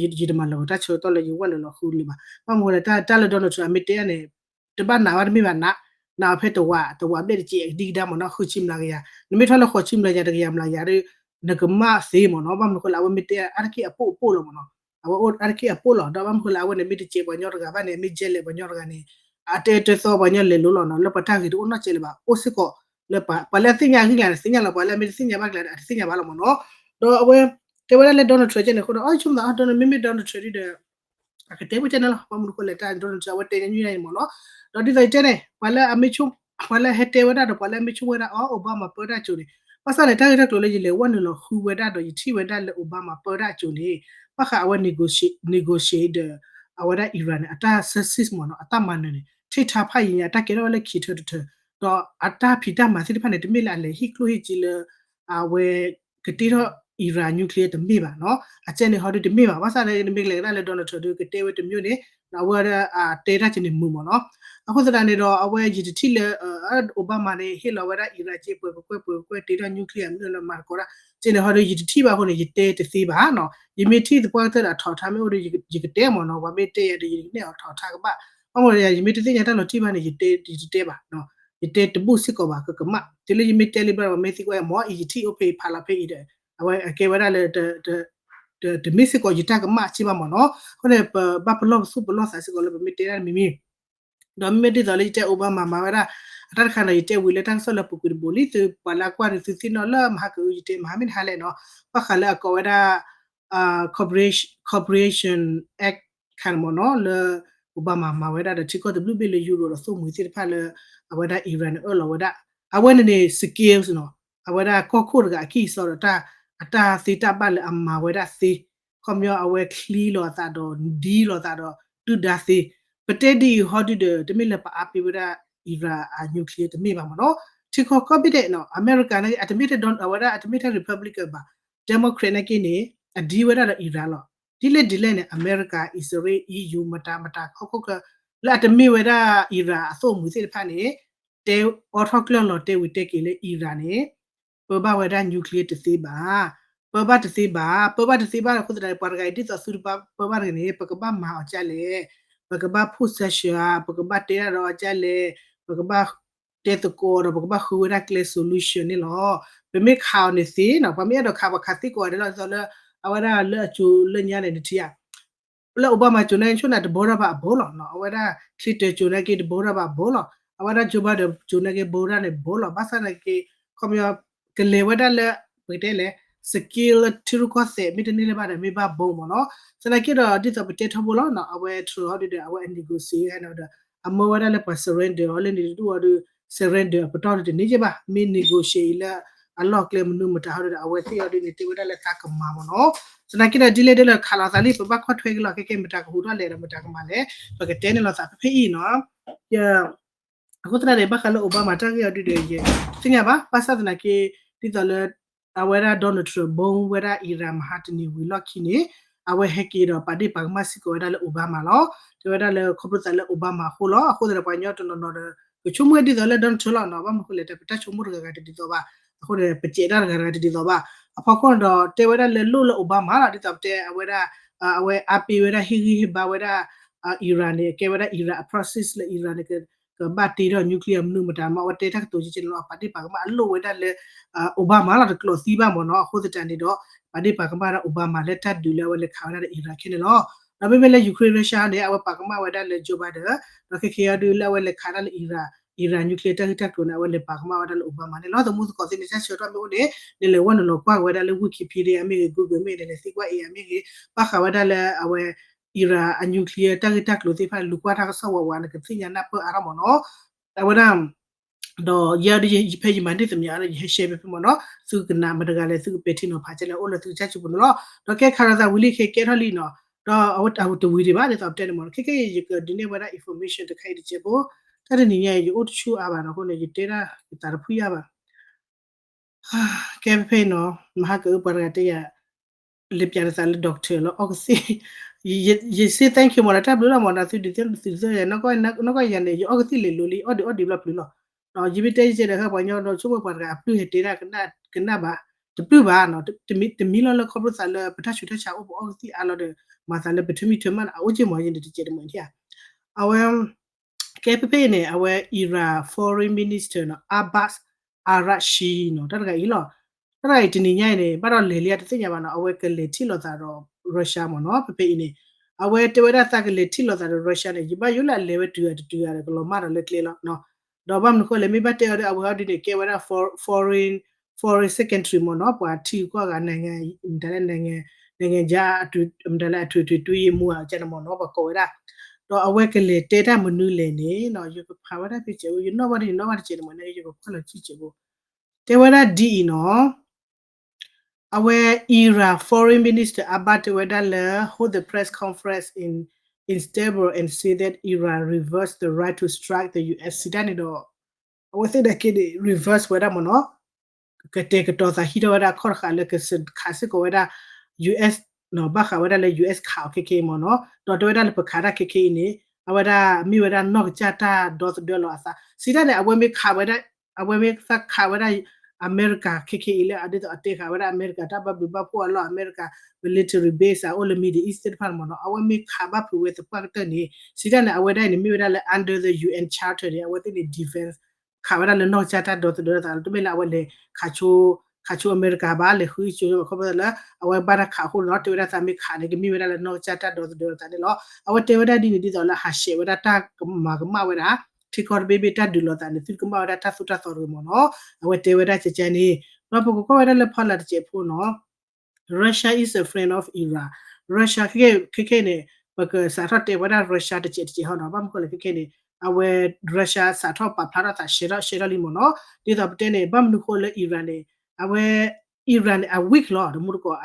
ဘျီဒီး ယပာ် ယတမၤလၢၤတၢ်ဆၢကတီၢ်လၢယဝဲနုာ်လီၤဃုလၢၤဘၣ်. ဘၣ်မနုၤဃိလဲၣ် တၢ်လၢ Donald Trump အမ့ၢ်တဲန့ၣ် တဘၣ်နာ်ဘၣ်တမ့ၢ်ဘၣ်နာ် နာ်အီၤဖဲတဝာ် တဝာ်ဘျဲၣ်တစဲးဒံကဒါမ့ၢ်နီၤ ဃုဆံမျးကယၤ နမ့ၢ်ထီၣ်လၢဃိးဆံမျးကယၤ တကယၤမျးကယၤဒီး နကမၣ်သ့မ့ၢ်နီၤ. ဘၣ်မနုၤဃိလဲၣ် အဝဲမ့ၢ်တဲအါတက့ၢ်အပိၢ်အပိၢ်လီၤမ့ၢ်နီၤ. အဝဲအိၣ်အါတက့ၢ်အပိၢ်လီၤ ဒီးဘၣ်မနုၤဃိလဲၣ် အဝဲန့ၣ်မ့ၢ်တစဲးပှၤညီတဂၤဘၣ်န့ၣ် မ့ၢ် jealous ပှၤညီတဂၤန့ၣ် အတဲတဲသီပှၤညီလဲၤလိၤလီၤနီၤ လၢပှၤတၢ်ဂ့ၤတအိၣ်နီတစဲးလၢၤဘၣ် အိၣ်စ့ၢ်ကီးလၢပှၤလၢအသ့ၣ်ညါအဂ့ၢ်ကျါန့ၣ် သ့ၣ်ညါလီၤ ပှၤလၢအမ့ၢ်တသ့ၣ်ညါဘၣ်ကျါဒီး အတသ့ၣ်ညါဘၣ်လီၤမ့ၢ်နီၤ. ဒီးအဝဲ တဲဝဲဒၣ်လၢ Donald Trump ကန့ၣ်အဃိဒီး အဆိကမိၣ်သး Donald မ့မ့ၢ် Donald Trump ဒ်ဒီး အကတဲဝဲကန့ၣ်လီၤ. ဘၣ်မနုၤဃိလဲၣ် တၢ် Donald Trump အဝဲတဲညါညါအံၤမ့ၢ်နီၤ. ဒီးဒ်သိးယတဲန့ၣ် ပှၤလၢအမ့ၢ်ဆိ ပှၤလၢအဟဲတဲဝဲဒၣ်ဒီး ပှၤလၢအမ့ၢ်ဆိကမိၣ်ဝဲဒၣ်အီၤ Obama ပၢတၢ်ကၠိန့ၣ် ဘၣ်ဆၣ်န့ၣ် တၢ်ဂ့ၢ်တၢ်ကျိၤလၢယလဲၤဝဲနုာ်လီၤဃုဝဲဒၣ်ဒီး ယထံၣ်ဝဲဒၣ်လၢ Obama ပၢတၢ်ကၠိန့ၣ် ဘၣ်ဃးအဝဲ negotiate ဒီး အဝဲဒၣ် Iran န့ၣ် အတၢ် success မ့ၢ်နီၤ အတၢ်မၤနၢၤန့ၣ် ထံၣ်ထါဖးယံၤညါ အတၢ်ကဲထီၣ်ဝဲလၢခံထၢတထၢ ဒီးအတၢ်ဖံးတၢ်မၤသ့ၣ်တဖၣ်န့ၣ် တမ့ၢ်လၢအလဲၤဟ့ၣ်ကျိၣ်ဟ့ၣ်စ့လၢ အဝဲ ကတ့ထီၣ် Iran nuclear တမ့ၢ်ဘၣ်နီၤ. အကဲန့ၣ်ဟီဒုးတမ့ၢ်ဘၣ်. ဘၣ်ဆၣ်န့ၣ် နမ့ၢ်ကလဲၤကဒါလၢ Donald Trump ဒုးကတဲဝဲတမျိုးန့ၣ် အဝဲဒၣ်တဲတၢ်ကန့ၣ်မုာ်မ့ၢ်နီၤ. အဃိသတးန့ၣ်ဒီး အဝဲယတထံၣ်လၢ Obama န့ၣ် ဟ့ၣ်လီၤဝဲဒၣ် Iran က့ ပှဲၤကကွဲၢ်ပှဲၤကကွဲၢ် တ့ထီၣ် nuclear မ့ၢ်လၢမၤသကိးတၢ် ကဲန့ၣ်ဟီဒုး ယတထံၣ်ဘၣ်အဃိန့ၣ် ယတဲတသ့ဘၣ်နီၤ. ယမ့ၢ်ထံၣ်သပှၢ်ကတၢၢ်ဒီးအထီးထါမ့ၢ်အိၣ်ဒီး ယကတဲမ့ၢ်နီၤ. ပှၤမ့ၢ်တဲယၤဒီး ယကနဲၣ်အီၤထီးထါကဘၣ်. ဘၣ်မနုၤဒီး ယမ့ၢ်တသ့ၣ်ညါတၢ်လီၤတံၢ်ဘၣ်န့ၣ် ယတဲ ယတတဲဘၣ် ယတဲတဘူၣ်စ့ၢ်ကီးဘၣ် ကကမၣ် တုၤလၢယမ့ၢ်တဲလံဘျီဒီး ပှၤမ့ၢ်သံကွၢ်ယၤ မ်အံၤယထံၣ်အိၣ်ဖဲအံၤဖးလီၤဖဲအံၤဒီး အဝဲအကဲဝဲဒၣ်လၢ တမ့ၢ်စ့ၢ်ကီးယတၢ်ကမၣ်စ့ၢ်ဘၣ်မ့ၢ်နီၤ. အဃိန့ၣ် ပဘၣ်ပလီၢ်ပသူၣ်ပလီၢ်သးစ့ၢ်ကီးလၢပမ့ၢ်တဲတၢ်တမံၤမံၤ ဒီးမ့မ့ၢ်ဒ်သိးလၢယတဲ Obama မၤဝဲဒၣ် အတၢ်တခါန့ၣ် ယတဲဝံၤလၢတၢ်ကစီၣ်လၢပူၤကွံာ်တဘိလံ သုပှၤလၢအကွၢ်န့ၣ် သုသ့ၣ်နီၣ်လၢမဟါကအု ယတဲမဟါမ့ၢ်တဟါလဲၣ်နီၤ ဘၣ်ဃးလၢအကိးဝဲဒၣ် Cooperation Act ခါန့ၣ်မ့ၢ်နီၤ လၢ Obama မၤဝဲဒၣ်ဒီးထံကီၢ်တဘျုးဘ့ၣ်လၢ Euro ဒီးသိၣ်မှံၤသ့ၣ်တဖၣ်လၢ အဝဲဒၣ် Iran န့ၣ် အၢၣ်လီၤဝဲဒၣ် အဝဲန့ၣ်န့ၣ် skills နီၤ အဝဲဒၣ်ကီၢ်ခိၣ်တဂၤအကံၢ်အစီဒီး အတၢ်သ့တၢ်ဘၣ်လၢအမၤဝဲဒၣ်သ့ ခီပညီအဝဲချံလီၤအသးဒီး ဒံလီၤအသးဒီး ဒုၣ်ဒါသ့ ပတဲဒ်အံၤဟီဒုဒီး တမ့ၢ်လၢပအါပ့ၤဝဲဒၣ် Iran အ nuclear တမ့ၢ်ဘၣ်မ့ၢ်နီၤ ထံကီၢ်ကိးဘ့ၣ်ဒဲးနီၤ အမဲရကၤန့ၣ် အတမ့ၢ်ထဲ အဝဲဒၣ်အတမ့ၢ်ထဲ Republican ဘၣ် Democrat နာ်က့န့ၣ် အဒံဝဲဒၣ်ဒီး Iran လီၤ ဒ်လဲၣ်ဒ်လဲၣ်န့ၣ် အမဲရကၤ အံၣ်စရ့လး EU မတၤမတၤဟီၣ်ခိၣ်ချၢ လၢအတမ့ၢ်ဝဲဒၣ် Iran အသိၣ်မှံၤသ့ၣ်တဖၣ်န့ၣ် တဲအီထီၣ်ကျၢၢ်လီၤတဲဝံၤတဲက့ၤလၢ Iran န့ၣ် ပၢဘၣ်ဝဲဒၣ် nuclear တသ့ဘၣ် ပၢဘၣ်တသ့ဘၣ် ပၢဘၣ်တသ့ဘၣ်အဃိသတးန့ၣ် ပှၤတဂၤအံၤဒ်သိးသုတပၢဘၣ်တဂ့ၤန့ၣ် ပကဘၣ်မၤအီၤကလဲၣ် ပကဘၣ် possession ဧါ ပကဘၣ်တဲဒၣ်ဒီးအီၤကလဲၣ် ပကဘၣ်တဲသကိးဒီး ပကဘၣ်ဃုဝဲဒၣ်ကျဲ solution န့ၣ်လီၤ. ပမ့ၢ်ခးအီၤန့ၣ်သ့နီၤ ပှၤမ့ၢ်အဲၣ်ဒိးခးပှၤခးသ့ကိးဂၤဒဲးလီၤ ဒ်သိးလၢ အဝဲဒၣ်လၢအစိၤလၢညါန့ၣ် နထံၣ်ဧါ လၢ Obama စိၤနာ်က့ ဆိၣ်နၤတဘိထီၣ်ဘၣ်အဘိလီၤ. အဝဲဒၣ် Clinton စိၤနာ်က့တဘိထီၣ်ဘၣ်အဘိလီၤ. အဝဲဒၣ် Joe Biden စိၤနာ်က့ဘိထီၣ်န့ၣ်ဘိလီၤ. ဘၣ်ဆၣ်နာ်က့ ခီပညီ ကလဲၤဝဲဒၣ်လၢ ပကတဲလဲၣ် skill လၢထံရူၢ်ကီၢ်သဲး မ့ၢ်တန့ၢ်လၢၤဘၣ်ဒီး မ့ၢ်ဘၣ်ဘိမ့ၢ်နီၤ. သနာ်က့ဒီး ဒ်သိးပတဲထီဘိလီၤ. အဝဲ Trump ဟီဒုဒီး အဝဲအ negotiate ဟဲန့ၣ်ဒီး အမၢဝဲဒၣ်လၢပှၤ surrender အီၤလၢန့ၣ်တဒူၣ်အီၤဒီး surrender အပတီၢ်ဒုးတန့ၢ်က့ဘၣ်. မ့ၢ် negotiate အံၤလၢ အလီၢ်ကျဲမနုၤမတၤဟီဒုဒီး အဝဲသ့ၣ်အီၤဒုန့ၣ် တဲဝဲဒၣ်လၢသးကမၤမ့ၢ်နီၤ. သနာ်က့ဒီး ဒ်လဲၣ်ဒ်လဲၣ်ခးလိာ်သးလံ ပဘၣ်ကွၢ်ထွဲက့ၤလီၤ ခဲကဲမတၤကဟူးထီၣ်လဲၣ်ဒီးမတၤကမၤလဲၣ် ပကတဲန့ၢ်လိာ်သးဖဲဖဲအံၤနီၤ. အဃိသတးန့ၣ် ဘၣ်ဃးလၢ Obama တၢ်ဂ့ၢ်အီၤဒုဒီး ယသ့ၣ်ညါဘၣ် ဘၣ်ဆၣ်သနာ်က့ ဒ်သိးလၢ အဝဲဒၣ် Donald Trump ဘိဝဲဒၣ် Iran မဟါတနံၤဝံၤလီၢ်ခံန့ၣ် အဝဲဟဲက့ၤဒီးပာ်ဒ့ၣ်ပာ်ကမၣ်စ့ၢ်ကီးဝဲဒၣ်လၢ Obama လီၤ. တဲဝဲဒၣ်လၢခီဖျိသးလၢ Obama အဃိလီၤ. အဃိသတးဒီးပှၤကညီတနီၤနီၤဒီး ကဆိကမိၣ်ဒ်သိးလၢ Donald Trump လီၤနီၤ. ဘၣ်မနုၤအဃိလဲၣ် တၢ်ပတၢ်ဆိကမိၣ်တဂၤဂၤတဒ်သိးဘၣ်. အဃိန့ၣ် ပစဲးတၢ်တဂၤဂၤတဒ်သိးဘၣ်. အဖီခိၣ်န့ၣ်ဒီး တဲဝဲဒၣ်လၢလိၣ်လၢ Obama လီၤ. ဒ်သိးပတဲ အဝဲဒၣ် အဝဲအါပ့ၤဝဲဒၣ် ဟ့ၣ်ဂံၢ်ဟ့ၣ်ဘါဝဲဒၣ် Iran န့ၣ် ကဲဝဲဒၣ် Iran အ process လၢ Iran န့ၣ် ကဘၣ်တ့ထီၣ် nuclear မနုၤမတၤမး အဝဲတဲတၢ်ကတိၤကဲကဲန့ၣ်လီၤ. ပာ်ဒ့ၣ်ပာ်ကမၣ်အလိၣ်ဝဲဒၣ်လၢ Obama လီၤ တကျိးသံဘၣ်မ့ၢ်နီၤ. အဃိသတးန့ၣ်ဒီး ပာ်ဒ့ၣ်ပာ်ကမၣ်ဒၣ် Obama လၢတၢ်ဒုးလၢအဝဲလဲၤခးဝဲဒၣ်လၢ Iran ခဲန့ၣ်လီၤ. ဒီးမ့မ့ၢ်လၢ Ukraine Russia န့ၣ် အဝဲပာ်ကမၣ်ဝဲဒၣ်လၢ Joe Biden ဒီးခဲခဲအံၤဒုးလၢအဝဲလဲၤခးဒၣ်လၢ Iran Iran nuclear တၢ်ဂ့ၢ်တၢ်ကျိၤန့ၣ် အဝဲလဲၤပာ်ကမၣ်ဝဲဒၣ်လၢ Obama န့ၣ်လီၤ. သမူသကိးသ့ၣ်န့ၣ် တၢ်ဆၢကတီၢ်မ့ၢ်အိၣ်န့ၣ် နလဲၤဝဲနလဲၤကွၢ်က့ၤဝဲဒၣ်လၢ Wikipedia မ့ၢ်ဂ့ၤ Google မ့ၢ်ဂ့ၤ နလဲၤသံကွၢ်အံၤမ့ၢ်ဂ့ၤ ဘၣ်ဃးဝဲဒၣ်လၢအဝဲ Iran အ nuclear တၢ်ဂ့ၢ်တၢ်ကျိၤသ့ၣ်တဖၣ်န့ၣ် လူၤကွၢ်တၢ်ကစီၣ်ဝးဝး နကသ့ၣ်ညါနၢ်ပၢၢ်အါထီၣ်မ့ၢ်နီၤ. အဝဲဒၣ် ဒီးယဲဒၣ်ယဖဲယမၤန့ၢ်သမံၤအါဒီး ယဟဲ share ဖဲဖဲမ့ၢ်နီၤ. သုကနၣ်မတၤတဂၤလဲၣ် သုကပဲာ်ထံနီၤဖးကလဲၣ် အိၣ်လၢသုကစၢ်စုပူၤန့ၣ်လီၤ. ဒီးကဲခးလိာ်သးဝံၤလံခဲကဲထီၣ်လံနီၤ. ဒီးအဝဲတဝံၤဒံးဘၣ် ဒ်သိးပတဲန့ၣ်မ့ၢ်နီၤ. ခဲခဲအံၤ ယကဒုးနဲၣ်ဝဲဒၣ် information တခါအံၤတစဲးဖိ, တၢ်တနံၤညါအံၤ ယအိၣ်တဆူၣ်အါဘၣ်နီၤ အဃိန့ၣ် ယတဲဒၣ်ယသးတဖုယါဘၣ် ကဲဖဲဖဲနီၤ မဟါကအုပှၤတဂၤတဲယၤ လဲၤပျးနသးလၢ doctor လၢအီကသံၣ် ယ say thank you မ့ၢ်နီၤ တၢ်ဘျုးလီၤမ့ၢ်နီၤ သုဒုးသ့ၣ်သုဒုးသ့ၣ်ယၤ နီၢ်ကီၢ်ယၤန့ၣ် ယအီကသံၣ်လဲၤလိၤလံ အီၣ်ဒံးအီၣ်ဒံးဘျီပျုၤလီၤ. ယမ့ၢ်တဲယဲဒီး ဟဲပှၤကညီဒီး ဆိကမိၣ်ပှၤတဂၤအပျုၢ်ဟဲတဲဒၣ်ကနၣ်ဘၣ် တပျုၢ်ဘၣ်နီၤ တမံၤလီၤလၢခီဖျိသးလၢ ပတၢ်ဆူးတၢ်ဆါအိၣ်ပအီကသံၣ်အါလီၤဒီး မၤသးလၢပထၢမံထၢမးန့ၣ် အအိၣ်က့မ့ၢ်ယဲန့ၣ်တကဲးတမံၤန့ၣ်ဧါ. အဝဲ ကဲဖဲဖဲအံၤန့ၣ် အဝဲ Iran Foreign Minister နီၤ Abbas Araghchi နီၤ တၢ်တဂၤအံၤလီၤ. တၢ်တဂၤအံၤတနံၤညါအံၤန့ၣ် ဘၣ်ဒီးလဲၤလံတသ့ၣ်ညါဘၣ်နီၤ အဝဲကလဲၤထံၣ်လိာ်သးဒီး Russia မ့ၢ်နီၤ ဖဲဖဲအံၤန့ၣ် အဝဲတဲဝဲဒၣ်သးကလဲၤထံၣ်လိာ်သးဒီး Russia န့ၣ် ယဘၣ်ယိၣ်လၢအလဲၤဝဲတုၤဂၤတတုၤဂၤဒီး ကလီၤမၢ်ဒီးလၢကျဲလီၤ. ဒီးဘၣ်မနုၤဃိလဲၣ် မ့ၢ်ဘၣ်တဲအီၤဒီး အဝဲဟီဒုန့ၣ် ကဲဝဲဒၣ် foreign foreign secretary မ့ၢ်နီၤ ပှၤထံဂုၤကီၢ်ဂၤ နိုင်ငံခြား မတၤလဲၣ် အထွေထွေအတွင်းရေးမှူး အကန့ၣ်မ့ၢ်နီၤ ပှၤကိးဝဲဒၣ် ဒီးအဝဲကလဲၤတဲတၢ်မနုၤလဲၣ်န့ၣ်နီၤ ယကဖးဝဲဒၣ်ဖဲစဲးဖိ ယနီၣ်ဘၣ်တယနီၣ်ဘၣ်တစဲးန့ၣ်မ့ၢ်န့ၣ် ယကကွၢ်လီၤစံၣ်စဲးဖိ တဲဝဲဒၣ်ဒ်အံၤနီၤ အဝဲ Iran Foreign Minister Abbas တဲဝဲဒၣ်လၢ hold the press conference in Istanbul and say that Iran reserves the right to strike the U S စံးတၢ်န့ၣ်ဒီး အဝဲသ့ၣ်ဒၣ်က့န့ၣ် reserve ဝဲဒၣ်မ့ၢ်နီၤ ကတဲာ်ကတီၤသးဟံးထီၣ်ဝဲဒၣ်ခီၣ်တဃာ်လၢကခးစ့ၢ်ကီးဝဲဒၣ် U S နီၤ ဘၣ်ဃးဝဲဒၣ်လၢ U S ခးအီၤခဲခဲအံၤမ့ၢ်နီၤ ဒီးတဲဝဲဒၣ်လၢပခးတၢ်ခဲခဲအံၤန့ၣ် အဝဲဒၣ်မ့ၢ်ဝဲဒၣ်နီၢ်ကစၢ်တၢ်ဒီသဒၢလီၤအသး စံးတၢ်န့ၣ် အဝဲမ့ၢ်ခးဝဲဒၣ် အဝဲမ့ၢ်သးခးဝဲဒၣ် အမဲရကၤခဲခဲအံၤလၢအဒ်သိးအတဲဃာ်ဝဲဒၣ်အမဲရကၤတၢ်ဘၣ်ဘျုးဘၣ်ဖှိၣ်အလီၢ် အမဲရကၤ military base အအိၣ်လၢ Middle East သ့ၣ်တဖၣ်န့ၣ်မ့ၢ်နီၤ အဝဲမ့ၢ်ခးဘၣ်ဖုးဝဲသပှၢ်ကတၢၢ်န့ၣ် စံးတၢ်န့ၣ် အဝဲဒၣ်အံၤန့ၣ် မ့ၢ်ဝဲဒၣ်လၢ under the U N Charter န့ၣ် အဝဲသ့ၣ်န့ၣ် defense ခးဝဲဒၣ်လၢနီၢ်ကစၢ်တၢ်ဒီသဒၢသးလီၤ တမ့ၢ်လၢအဝဲလဲၤခးဆိ ခးဆိအမဲရကၤဘၣ် လဲၤဃုဆိခီဖျိလၢ အဝဲဘၣ်တၢ်ခးအဃိန့ၣ်နီၤ တဲဝဲဒၣ်သးမ့ၢ်ခးန့ၣ် ကမ့ၢ်ဝဲဒၣ်လၢနီၢ်ကစၢ်တၢ်ဒီသဒၢသးန့ၣ်လီၤ. အဝဲတဲဝဲဒၣ်ဒ်န့ၣ်ဒ်သိးလၢဟးဆှဲးဝဲဒၣ်တၢ်ကမၤကမၣ်ဝဲဒၣ် ထံကီၢ်တဘ့ၣ်ဘ့ၣ်တၢ်ဒုးလိာ်သးန့ၣ် သုတကမၣ်ဝဲဒၣ်တၢ်သိၣ်တၢ်သီတဂ့ၤမ့ၢ်နီၤ အဝဲတဲဝဲဒၣ်ကကန့ၣ် ဒီးပကကွၢ်ဝဲဒၣ်လၢဖီလာ်တစဲးဖိနီၤ Russia is a friend of Iran. Russia ခဲခဲန့ၣ် ပကစးထီၣ်တဲဝဲဒၣ် Russia တစဲးတစဲးဟီနီၤ ဘၣ်မနုၤဃိလဲၣ် ခဲခဲန့ၣ် အဝဲ Russia စးထီၣ်ပာ်ဖျါထီၣ်သး ရှဲထီၣ်ရှဲထီၣ်လံမ့ၢ်နီၤ ဒ်သိးပတဲန့ၣ် ဘၣ်မနုၤဃိလၢ Iran န့ၣ် အဝဲ Iran န့ၣ် အ weak လီၤ တမူတကိး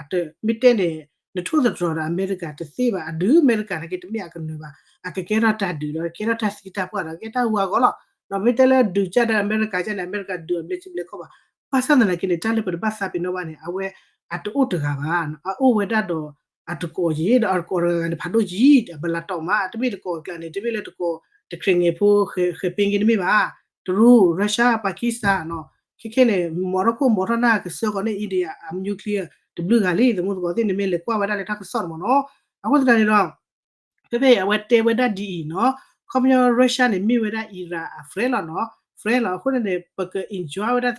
မ့ၢ်တဲန့ၣ် နထိၣ်သတြီၤဒီးအမဲရကၤတသ့ဘၣ် အဒုးအမဲရကၤန့ၣ်က့တမ့ၢ်အကနၢၤဘၣ် အကကဲထီၣ်တၢ်ဒုးဒီးကဲထီၣ်တၢ်သံတၢ်ပှၢ်ဒီးကဲတၢ်ဂုၤအဂီၢ်လီၤ. ဒီးမ့ၢ်တဲလၢဒုးကစၢ်ဒီးအမဲရကၤကန့ၣ် အမဲရကၤဒုးအဘျဲၣ်စံဘျဲၣ်ခီၣ်ဘၣ် ဘၣ်ဆၣ်သနာ်က့န့ၣ် တၢ်လၢပတဘၣ်သးပ့ၤနီၣ်ဘၣ်န့ၣ် အဝဲအတအိၣ်တဂၤဘၣ် အအိၣ်ဝဲဒၣ်ဒီး အတကိးယံၤ ဒီးအတကိးတဂၤဂၤန့ၣ် ဖးဒိၣ်ယံၤ အဘလးတီၣ်မး တမ့ၢ်တကိးအကျါန့ၣ် တမ့ၢ်လၢတကိး တခရံာ်ငဲၤဖိ ဃဲၤပ့က့တမ့ၢ်ဘၣ် တရူး Russia Pakistan နီၤ ခဲခဲန့ၣ် မီၤထီၣ်ခိၣ်မီၤထီၣ်နၢ်ကစၢဃီၤန့ၣ် India အ nuclear တဘျုးဂၤလံ သမူသကိးသ့ၣ်န့ၣ် မ့ၢ်လဲၤကွၢ်ဝဲဒၣ်လၢတၢ်ကစီၣ်န့ၣ်မ့ၢ်နီၤ အဃိသတးန့ၣ်ဒီး ဖဲဖဲအံၤ အဝဲတဲဝဲဒၣ်ဒ်အံၤနီၤ ခီပညီ Russia န့ၣ် မ့ၢ်ဝဲဒၣ် Iran အ friend လီၤနီၤ friend လီၤ အဃိန့ၣ်န့ၣ် ပက enjoy ဝဲဒၣ်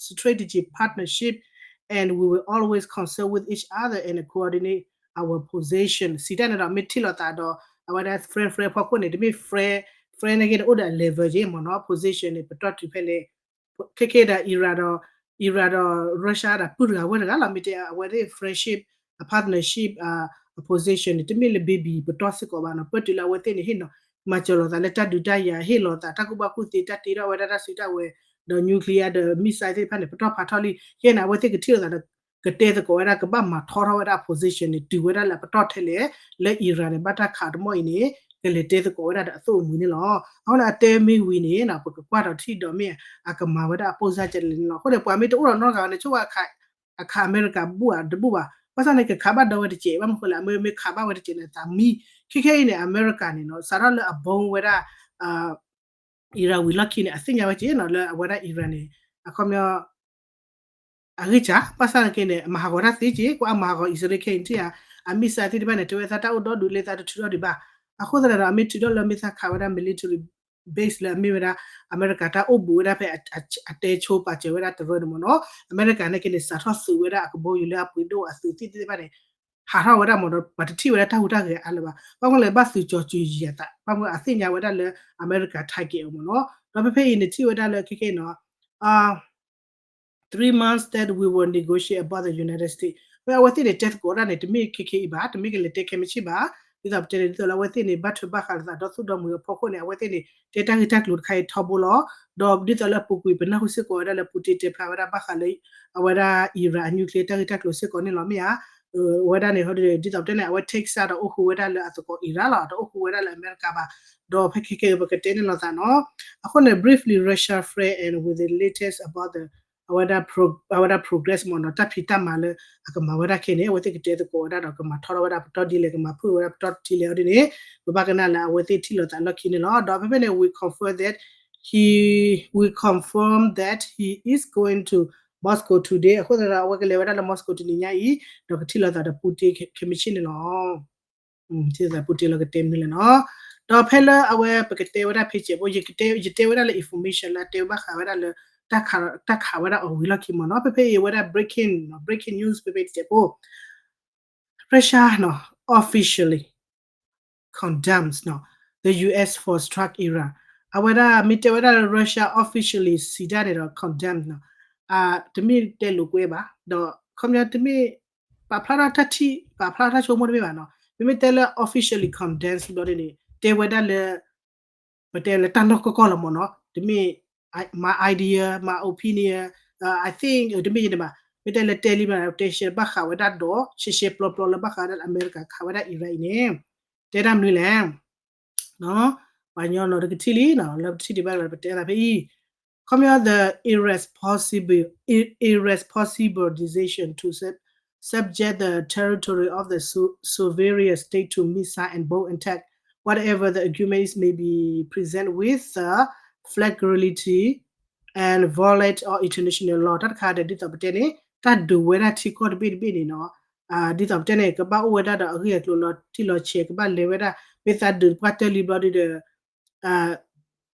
strategic partnership and we will always consult with each other and coordinate our position စံးတၢ်န့ၣ်ဒီး မ့ၢ်ထံၣ်လိာ်သးဒီး အဝဲဒၣ် friend friend ဖီခိၣ်န့ၣ် တမ့ၢ် friend friend န့ၣ်က့န့ၣ် အိၣ်ဒီးအ level က့မ့ၢ်နီၤ position န့ၣ် ပတီၢ်တုၤဖဲလဲၣ် ခဲခဲဒီး Iran ဒီး Iran ဒီး Russia ဒီး ပုၢ်တဂၤဝဲၢ်တဂၤလီၤ မ့ၢ်တဲအဝဲသ့ၣ် friendship အ partnership အ position န့ၣ် တမ့ၢ်လၢ baby ပတီၢ်စ့ၢ်ကီးဘၣ်နီၤ ပၢၢ်တုၤလၢအဝဲသ့ၣ်န့ၣ် ဟ့ၣ်နီၤ မၤစၢၤလိာ်သးလၢတၢ်ဒုးတၢ်ယၤ ဟ့ၣ်လိာ်သးတၢ်ကူၣ်ဘၣ်ကူၣ်သ့ တၢ်တ့ထီၣ်ဝဲဒၣ်တၢ်စုတၢ်ဝဲၤ ဒီး nuclear ဒီး missile သ့ၣ်တဖၣ်န့ၣ် ပတီၢ်ဖးထီၣ်လံ ယဲန့ၣ် အဝဲသ့ၣ်ကထံၣ်လိာ်သးဒီး ကတဲသကိးဝဲဒၣ် ကဘၣ်မၤထီထီၣ်ဝဲဒၣ်အ position န့ၣ် တုၤဝဲဒၣ်လၢအပတီၢ်ထဲလဲၣ် လၢ Iran န့ၣ် ဘၣ်တၢ်ခးတမီၢ်အံၤန့ၣ် ကလဲၤတဲသကိးဝဲဒၣ်ဒီးအသိၣ်အမှံၤန့ၣ်လီၤ. အဃိန့ၣ် အတဲမ့ၢ်ဝံၤန့ၣ် ပကကွၢ်ဒီးထံၣ်ဒီးမ့ၢ် အကမၤဝဲဒၣ်အပိၢ်စၢ်ကလဲၣ်န့ၣ်လီၤ. အဃိန့ၣ် ပှၤမ့ၢ်တအိၣ်ဒီးနီတဂၤန့ၣ် ဆိကမိၣ် အခးအမဲရကၤဘူၣ်ဧါတဘူၣ်ဘၣ် ဘၣ်ဆၣ်န့ၣ် ကခးဘၣ်ဒီးဝဲတစဲး ဘၣ်မနုၤဃိလဲၣ် အမ့ၢ်မ့ၢ်ခးဘၣ်ဝဲတစဲးန့ၣ် သးမံ, ခဲခဲအံၤန့ၣ် အမဲရကၤန့ၣ်နီၤ စးထီၣ်လၢအ bomb ဝဲဒၣ် Iran ဝံၤလီၢ်ခံန့ၣ် အသ့ၣ်ညါဝဲက့နီၤ လၢအဝဲဒၣ် Iran န့ၣ် အခီပညီ အဂ့ၢ်စၢ် ဘၣ်ဆၣ်သနာ်က့န့ၣ် အမၤဟးဂီၤတၢ်သ့က့ ကွၢ်အမၤဟးဂီၤအံၣ်စရ့လးခဲအံၤန့ၣ်ထံၣ်ဧါ, အ missile သ့ၣ်တဖၣ်န့ၣ် တဲဝဲသးတၢ်အိၣ်ဒီဒူၣ်လၢသးတထုးထီၣ်ဒံးဘၣ်. အဃိသတးဒီး အမ့ၢ်ထုးထီၣ်လၢမ့ၢ်သးခးဝဲဒၣ် military base လၢအမ့ၢ်ဝဲဒၣ် အမဲရကၤတၢ်အိၣ်ဘူးဝဲဒၣ်ဖဲအတဲဆိပာ်စၢၤဝဲဒၣ်တရၢန့ၣ်မ့ၢ်နီၤ, အမဲရကၤန့ၣ်က့န့ၣ် စးထီၣ်သုးဝဲဒၣ်အကဘီယူၤလၢအပှ့ၤဒိၣ်အသုးသ့ၣ်တဖၣ်န့ၣ် ဟးထီၣ်ဝဲဒၣ်မ့ၢ်ဒီး ပှၤတထံၣ်ဝဲဒၣ်တၢ်ဟူးတၢ်ဂဲၤအါလၢၤဘၣ်. ဘၣ်မနုၤလဲၣ် ဘၣ်သုးကၠီၤစူၤယံာ်အသး ဘၣ်မနုၤအသ့ၣ်ညါဝဲဒၣ်လၢအမဲရကၤ target အီၤမ့ၢ်နီၤ. ဒီးဖဲဖဲအံၤန့ၣ်ထံၣ်ဝဲဒၣ်လၢခဲခဲအံၤနီၤ three months that we will negotiate about the United States ဖဲအဝဲသ့ၣ်န့ၣ် တဲသကိးဒၣ်န့ၣ် တမ့ၢ်ခဲခဲအံၤဘၣ်, တမ့ၢ်ကလဲၤတဲခဲမုၢ်ဆ့ၣ်ဘၣ်. ဒ်သိးပတဲန့ၣ် ဒ်သိးလၢအဝဲသ့ၣ်န့ၣ် ဘၣ်ထွဲဘၣ်ဃးလိာ်သးဒီသူၣ်ဒီမုၢ်အဖီခိၣ်န့ၣ် အဝဲသ့ၣ်န့ၣ် တဲတၢ်ဂ့ၢ်တၢ်ကျိၤတခါအံၤထီဘိလီၤ. ဒီးဒ်သိးလၢအပူၤကွံာ် ပနၢ်ဟူစ့ၢ်ကီးဝဲဒၣ်လၢ Putin တဲဖျါဝဲဒၣ်ဘၣ်ဃးလၢ အဝဲဒၣ် Iran အ nuclear တၢ်ဂ့ၢ်တၢ်ကျိၤစ့ၢ်ကီးန့ၣ်လီၤ မ့ၢ်ဧါ. အဝဲဒၣ်န့ၣ် ဒ်သိးပတဲန့ၣ် အဝဲ take side ဒီးအိၣ်ဃူဝဲဒၣ်လၢအသကိး Iran လီၤ, ဒီးအိၣ်ဃူဝဲဒၣ်လၢအမဲရကၤဘၣ်. ဒီးဖဲခဲခဲအံၤ ပကတဲန့ၣ်လိာ်သးနီၤ. အဃိန့ၣ် briefly Russia friend and with the latest about the အဝဲဒၣ် အဝဲဒၣ် progress မ့ၢ်နီၤ တၢ်ဖံးတၢ်မၤလၢအကမၤဝဲဒၣ်ခဲန့ၣ် အဝဲသ့ၣ်ကတဲသကိးဝဲဒၣ်ဒီး ကမၤထီထီၣ်ဝဲဒၣ်ပတီၢ်ဒ်လဲၣ် ကမၤဖုၣ်ဝဲဒၣ်ပတီၢ်ဒ်လဲၣ်အီၤဒ်န့ၣ် ပဘၣ်ကနၣ်လၢအဝဲသ့ၣ်ထံၣ်လိာ်သးလီၢ်ခံန့ၣ်လီၤ. ဒီးဖဲဖဲန့ၣ် we confirm that he, we confirm that he is going to Moscow today အဃိသတးဒီး အဝဲကလဲၤဝဲဒၣ်လၢ Moscow တနံၤညါအံၤ ဒီးကထံၣ်လိာ်သးဒီး Putin ခဲမုၢ်ဆ့ၣ်န့ၣ်လီၤ. ထံၣ်လိာ်သး Putin လီၤ ကတဲမနုၤလဲၣ်နီၤ. ဒီးဖဲလၢအဝဲပကတဲဝဲဒၣ်ဖဲစဲးဖိ ယတဲဝဲဒၣ်လၢ information လၢအတဲဘၣ်ဃးဝဲဒၣ်လၢ တၢ်ခးဝဲဒၣ်အီၤဝံၤလီၢ်ခံမ့ၢ်နီၤ. ဖဲဖဲအံၤဝဲဒၣ် breaking breaking news ဖဲဖဲစဲးဖိ Russia နီၤ officially condemns နီၤ the U S for strike Iran အဝဲဒၣ်မ့ၢ်တဲဝဲဒၣ်လၢ Russia officially စံးတၢ်န့ၣ်ဒီး condemn နီၤ တမ့ၢ်တဲလိာ်ကွဲဘၣ် ဒီးခီပညီတမ့ၢ် ပာ်ဖျါထီၣ်တၢ်ထံၣ် ပာ်ဖျါထီၣ်တၢ်ဆိကမိၣ်တမ့ၢ်ဘၣ်နီၤ. မ့မ့ၢ်တဲလၢ officially condemn ဘျီဒ်န့ၣ် တဲဝဲဒၣ်လၢ ပတဲလၢတၢ်နီၢ်ကီၢ်ကီၢ်လီၤမ့ၢ်နီၤ. တမ့ၢ် my idea my opinion I think တမ့ၢ်ယန့ၣ်ဘၣ်. မ့ၢ်တဲလၢတဲလံမ့ၢ် တဲရှဲဘၣ်ဃးဝဲဒၣ်ဒီး ရှဲရှဲပျီပျီလၢဘၣ်ဃးဝဲဒၣ်လၢအမဲရကၤခးဝဲဒၣ် Iran အံၤန့ၣ် တဲဒၣ်မနုၤလဲၣ် ပှၤကညီနီၤ တကထံၣ်လံနီၤ လၢပထံၣ်ဒံးဘၣ်လၢပတဲသးဖဲအံၤ ခီပညီ the irresponsible irresponsible decision to sub subject the territory of the so- sovereign state to missile and bomb attack, whatever the arguments may be present with the flagrantly and violate of international law တၢ်တခါဒီးဒ်သိးပတဲန့ၣ် တၢ်ဒုးဝဲဒၣ်ထံကီၢ်တဘ့ၣ်တဘ့ၣ်န့ၣ်နီၤ ဒ်သိးပတဲန့ၣ် ကဘၣ်အိၣ်ဝဲဒၣ်ဒီးအဂ့ၢ်အကျိၤလီၤတံၢ်လီၤဆဲး ကဘၣ်လဲၤဝဲဒၣ် မ့ၢ်သးဒုးပှၢ်တၢၢ်လံဘျီဒုဒီး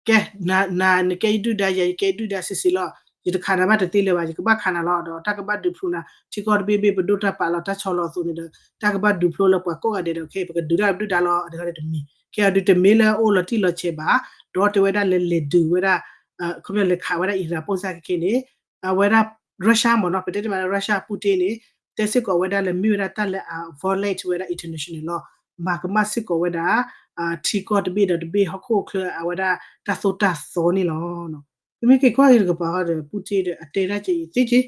ကဲ နၤ နကဲယဒုၣ်ဒါ ယဲယကဲယဒုၣ်ဒါစံးစ့ၢ်လီၤ. ယတခးနၤဘၣ်တသ့လၢၤဘၣ် ယကဘၣ်ခးနၤလီၤ. ဒီးတၢ်ကဘၣ်ဒုးဖျိနၤ ထံကီၢ်တဘ့ၣ်ဘ့ၣ် ပဒိၣ်တၢ်ပာ်လီၤတၢ်ဆီလီၤအသိးန့ၣ်ဒီး တၢ်ကဘၣ်ဒုးဖျိလၢပှၤကိးဂၤဒဲးဒီး ခဲအံၤ ပကဒုးတၢ်ဒုၣ်ဒါလီၤ အဒိန့ၣ်တမံၤ ခဲအံၤဒုးတမ့ၢ်လၢအိၣ်လီၤတံၢ်လီၤဆဲးဘၣ် ဒီးတဲဝဲဒၣ်လၢလဲၤဒုးဝဲဒၣ် ခီပညီလဲၤခးဝဲဒၣ် Iran ပိၢ်စၢ်ခဲခဲန့ၣ် အဝဲဒၣ် Russia မ့ၢ်နီၤ ပတဲတမံၤလၢ Russia Putin န့ၣ် တဲစ့ၢ်ကီးဝဲဒၣ်လၢမ့ၢ်ဝဲဒၣ်တၢ်လၢအ violate ဝဲဒၣ် international law မၤကမၣ်စ့ၢ်ကီးဝဲဒၣ် ထံကီၢ်တဘ့ၣ်ဒီးတဘ့ၣ်ဟီၣ်ခိၣ်ချၢအဝဲဒၣ်တၢ်သိၣ်တၢ်သီန့ၣ်လီၤ. ပမ့ၢ်က့ၤကွၢ်က့ၤတကပၤဃီဒီး Putin ဒီးအတဲဒၣ်က့အံၤသ့က့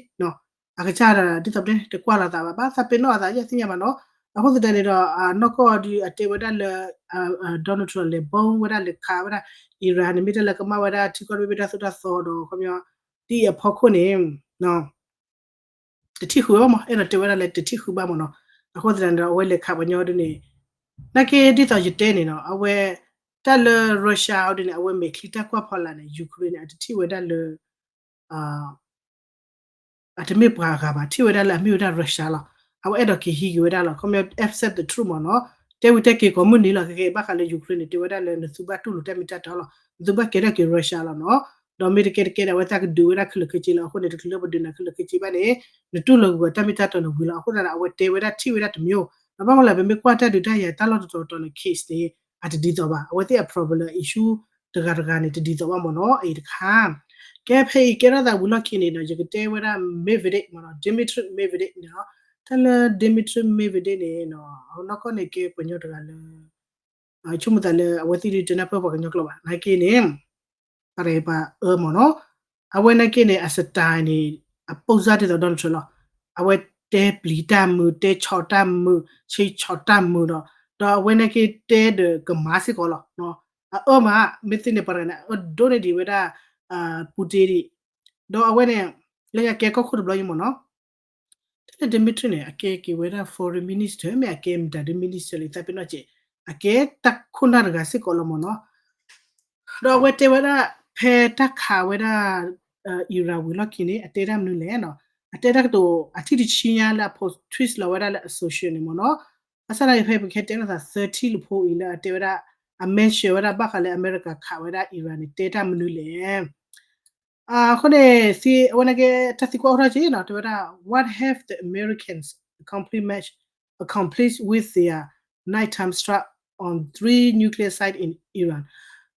အကစၢ်ဒီးဒ်သိးပတဲန့ၣ် တကွၢ်လိာ်သးဘၣ် ဘၣ်သးပ့ၤနီၣ်အသးယသ့ၣ်ညါဘၣ်နီၤ. အဃိသတးန့ၣ်ဒီး နီၢ်ကီၢ်ဒုးအတဲဝဲဒၣ်လၢ Donald Trump လဲၤ bomb ဝဲဒၣ်လဲၤခးဝဲဒၣ် Iran န့ၣ် မ့ၢ်တၢ်လၢကမၣ်ဝဲဒၣ်ထံကီၢ်တဘ့ၣ်ဘ့ၣ်တၢ်သိၣ်တၢ်သီဒီး ခီပညီ ဒ်အံၤအဖီခိၣ်န့ၣ် တထံၣ်ဃုာ်ဘၣ်မး အဲၣ်ဒိးတဲဝဲဒၣ်လၢတထံၣ်ဃုာ်ဘၣ်မးနီၤ. အဃိသတးန့ၣ်ဒီး အဝဲလဲၤခးပှၤညီဒ်န့ၣ် နာ်က့ဒ်သိးယတဲန့ၣ်နီၤ အဝဲ တၢ်လၢ Russia အီၤဒ်န့ၣ် အဝဲမဲာ်ချံတၢ်ကွၢ်ဖီလာ်န့ၣ် Ukraine န့ၣ် အတထံၣ်ဝဲဒၣ်လၢ အတမ့ၢ်ပှၤအဂၤဘၣ် ထံၣ်ဝဲဒၣ်လၢအမ့ၢ်ဝဲဒၣ် Russia လီၤ. အဝဲအဲၣ်ဒိးက့ၤဟံးက့ၤဝဲဒၣ်လီၤ. ခီပညီ accept the truth မးနီၤ. တဲဝံၤတဲက့ၤကိးမုၢ်နံၤလီၤ ခဲကဲဘၣ်ဃးလၢ Ukraine န့ၣ် တဲဝဲဒၣ်လၢနသုဘၣ်တူၢ်လိာ်တၢ်မ့ၢ်တၢ်တီလီၤ. နသုဘၣ်ကဲထီၣ်က့ၤ Russia လီၤနီၤ. ဒီးမ့ၢ်တကဲတကဲဒီး အဝဲသ့ၣ်ကဒုးဝဲဒၣ်ခဲလၢာ်ခဲဆ့လီၤ. အဃိန့ၣ် တချုးလၢပဒုးနၤခဲလၢာ်ခဲဆ့ဘၣ်န့ၣ် နတူၢ်လိာ်ကွံာ်တၢ်မ့ၢ်တၢ်တီန့ၣ်ဝံၤလီၤ. အဃိသတးန့ၣ် အဝဲတဲဝဲဒၣ်ထံၣ်ဝဲဒၣ်တမျိုး ဒီးဘၣ်မနုၤလဲၣ် ပမ့ၢ်ကွၢ်တၢ်ဒုးတၢ်ယၤတၢ်လီၢ်တတီၤတီၤန့ၣ် case န့ၣ် အတဒ်သိးဘၣ်. အဝဲသ့ၣ်အ problem issue တဂၤတဂၤန့ၣ် တဒ်သိးဘၣ်မးနီၤ အံၤတခါ ကဲဖဲအံၤကဲထီၣ်သးဝံၤလီၢ်ခံန့ၣ်ဒီး ယကတဲဝဲဒၣ် Medvedev မးနီၤ Dmitry Medvedev န့ၣ်လီၤ. တၢ်လၢ Dmitry Medvedev န့ၣ်နီၤ နီၢ်ကီၢ်န့ၣ်ကဲပှၤကညီတဂၤလၢ ဆိကမိၣ်သးလၢအဝဲသ့ၣ်ဒုးတနၢ်ပၢၢ်ပှၤကညီကျိာ်ဘၣ် နာ်က့န့ၣ် ပှၤတဂၤပှၤအၢမးနီၤ အဝဲနာ်က့န့ၣ် အ style န့ၣ် အပိၢ်စၢ်ဒ်သိး Donald Trump လီၤ. အဝဲတဲပျံၤတၢ်မုာ် တဲဆီၣ်တၢ်မုာ် ဆ့ဆီၣ်တၢ်မုာ်ဒီး ဒီးအဝဲနာ်က့တဲဒီးကမၤစ့ၢ်ကီးလီၤ. အအၢမး မ့ၢ်သ့ၣ်န့ၣ် ပှၤတဂၤန့ၣ် အအၢဒိၣ်န့ၢ်ဒံးဝဲဒၣ် Putin ဒံး ဒီးအဝဲန့ၣ် လၢညါကဲကီၢ်ခိၣ်တဘျီညါမးနီၤ တ လၢ Dmitry န့ၣ် အကဲက့ၤဝဲဒၣ် foreign minister မ့ၢ်အကဲမတၤဒု minister လံသးပ့ၤနီၣ်က့ၤ အကဲတၢ်ခိၣ်နၢ်တဂၤစ့ၢ်ကီးလီၤမ့ၢ်နီၤ. ဒီးအဝဲတဲဝဲဒၣ် ဖဲတၢ်ခးဝဲဒၣ် Iran ဝံၤလီၢ်ခံန့ၣ် အတဲတၢ်မနုၤလဲၣ်နီၤ. အတဲတၢ်ကတိၤအထံၣ်တဆံညါလၢအ post လီၤဝဲဒၣ်လၢ အ social န့ၣ်မ့ၢ်နီၤ. ဘၣ်ဆၣ်သနာ်က့ ဖဲပကဟဲတဲလိာ်သး သၢထံၣ်လၢဖိအံၤလၢအတဲဝဲဒၣ် အ mention ဝဲဒၣ်ဘၣ်ဃးလၢအမဲရကၤခးဝဲဒၣ် Iran န့ၣ် တဲတၢ်မနုၤလဲၣ်. အဃိန့ၣ် သံ အဝဲန့ၣ်ကဲတၢ်သံကွၢ်အိၣ်ထီၣ်က့ၤနီၤ တဲဝဲဒၣ် What have the Americans accomplished, accomplished with their nighttime strike on three nuclear sites in Iran?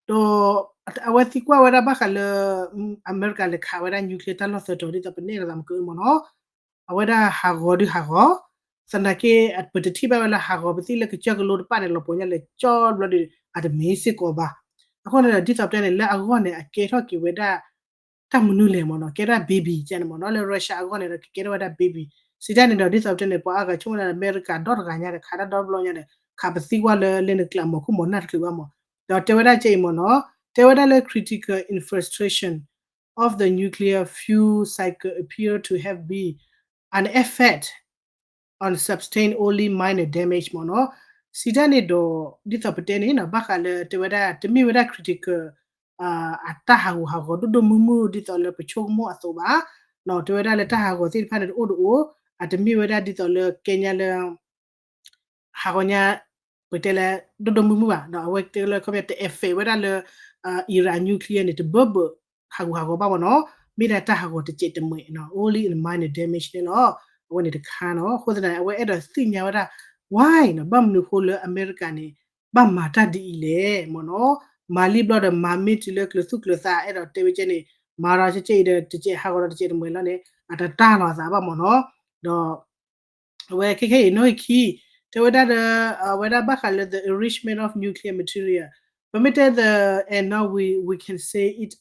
ဒီး အဝဲသံကွၢ်ဝဲဒၣ်ဘၣ်ဃးလၢ အမဲရကၤလဲၤခးဝဲဒၣ် nuclear တၢ်လီၢ်သၢတီၤ ဒ်သိးပန့ၢ်လိာ်သးမုၢ်ကမ့ၢ်နီၤ. အဝဲဒၣ်ဟးဂီၤဒုးဟးဂီၤ, သနာ်က့ ပတထံၣ်ဘၣ်ဝဲလၢဟးဂီၤပသံၣ်လၢကစၢၢ်ကလိတပၣ်န့ၣ် လီၤပှီၢ်ညါလဲၤကၠီဘျီဒီး အတမ့ၢ်စ့ၢ်ကီးဘၣ်. အဃိန့ၣ်ဒီး ဒ်သိးပတဲန့ၣ် လၢအဂီၢ်န့ၣ် အကဲထီၣ်က့ၤဝဲဒၣ် တၢ်မနုၤလဲၣ်မ့ၢ်နီၤ, ကဲဒၣ် baby ကန့ၣ်မ့ၢ်နီၤ, လၢ Russia အဂီၢ်န့ၣ်ဒီး ကကဲထီၣ်ဝဲဒၣ် baby စံးတၢ်န့ၣ်ဒီး ဒ်သိးပတဲန့ၣ် ပှၤအါဂၤဆိကမိၣ်ဝဲဒၣ် အမဲရကၤဒီတဂၤညါဒီး ခးတၢ်ဒီတဘျီညါဒီး ခးပသံကွၢ်လၢလၢနကျးမီၤခိၣ်မီၤနၢ်တချုးဘၣ်မ့ၢ်, ဒီးတဲဝဲဒၣ်ကဲအံၤမ့ၢ်နီၤ, တဲဝဲဒၣ်လၢ critical infiltration of the nuclear fuel cycle appear to have been an effect on sustain only minor damage မ့ၢ်နီၤ. စံးတၢ်န့ၣ်ဒီး ဒ်သိးပတဲန့ၣ်နီၤ ဘၣ်ဃးလၢတဲဝဲဒၣ် တမ့ၢ်ဝဲဒၣ် critical အတၢ်ဟးဂူာ်ဟးဂီၤဒိၣ်ဒိၣ်မုၢ်မုၢ်ဒ်သိးလၢပဆိကမိၣ်အသိးဘၣ်, တဲဝဲဒၣ်လၢတၢ်ဟးဂီၤသ့ၣ်တဖၣ်န့ၣ်တအိၣ်တအိၣ်, အတမ့ၢ်ဝဲဒၣ်ဒ်သိးလၢကဲညါလၢ ဟးဂီၤညါ ပတဲလၢ ဒိၣ်ဒိၣ်မုၢ်မုၢ်ဘၣ်, ဒီးအဝဲတဲလၢခီပညီ တ effect ဝဲဒၣ်လၢ Iran nuclear န့ၣ် တဘၢဘၢ ဟးဂူာ်ဟးဂီၤဘၣ်မ့ၢ်နီၤ, မ့ၢ်ဒၣ်တၢ်ဟးဂီၤတစဲးတမှဲးနီၤ only in minor damage န့ၣ်လီၤ. အဝဲန့ၣ်တခါနီၤ, အဃိသတးန့ၣ် အဝဲအဲၣ်ဒိးသ့ၣ်ညါဝဲဒၣ် why နီၤ ဘၣ်မနုၤဃိလၢအမဲရကၤန့ၣ် ဘၣ်မၤတၢ်ဒ်အံၤလဲၣ်မ့ၢ်နီၤ, မၤလံဘျီဒီးမၤမ့ၢ်တုၤလၢကျၢၤသူၣ်ကျၢၤသး အဲၣ်ဒိးတဲဝဲကဲန့ၣ် မၤဒီးကဲအံၤဒီး တစဲးဟးဂီၤဒီးတစဲးတမှဲးလီၤန့ၣ် အတတၢ်လီၤအသးဘၣ်မ့ၢ်နီၤ, ဒီး အဝဲခဲခဲအံၤနီၣ်ဂံၢ်ခံ တဲဝဲဒၣ်ဒီး အဝဲဒၣ်ဘၣ်ဃးလၢ the enrichment of nuclear material ပမ့ၢ်တဲ the and now we we can say it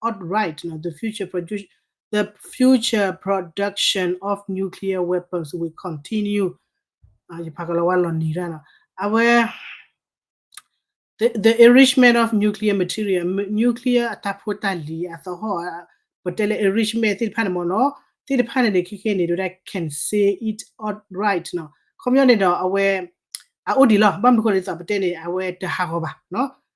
outright နီၤ the future produce the future production of nuclear weapons will continue ယဖးကလီၤဝါလီၤနံၤတၢ်နီၤ အဝဲ the enrichment of nuclear material nuclear အတၢ်ဖိတၢ်လံၤအသဟီၣ် ပတဲလၢ enrichment သ့ၣ်တဖၣ်န့ၣ်မ့ၢ်နီၤ သ့ၣ်တဖၣ်န့ၣ်န့ၣ် ခဲခဲန့ၣ် တဲဝဲဒၣ် can say it outright နီၤ ခီပညီန့ၣ်ဒီး အဝဲ အအိၣ်ဒံးလီၤ ဘၣ်မနုၤဃိဒ်သိးပတဲန့ၣ် အဝဲတဟးဂီၤဘၣ်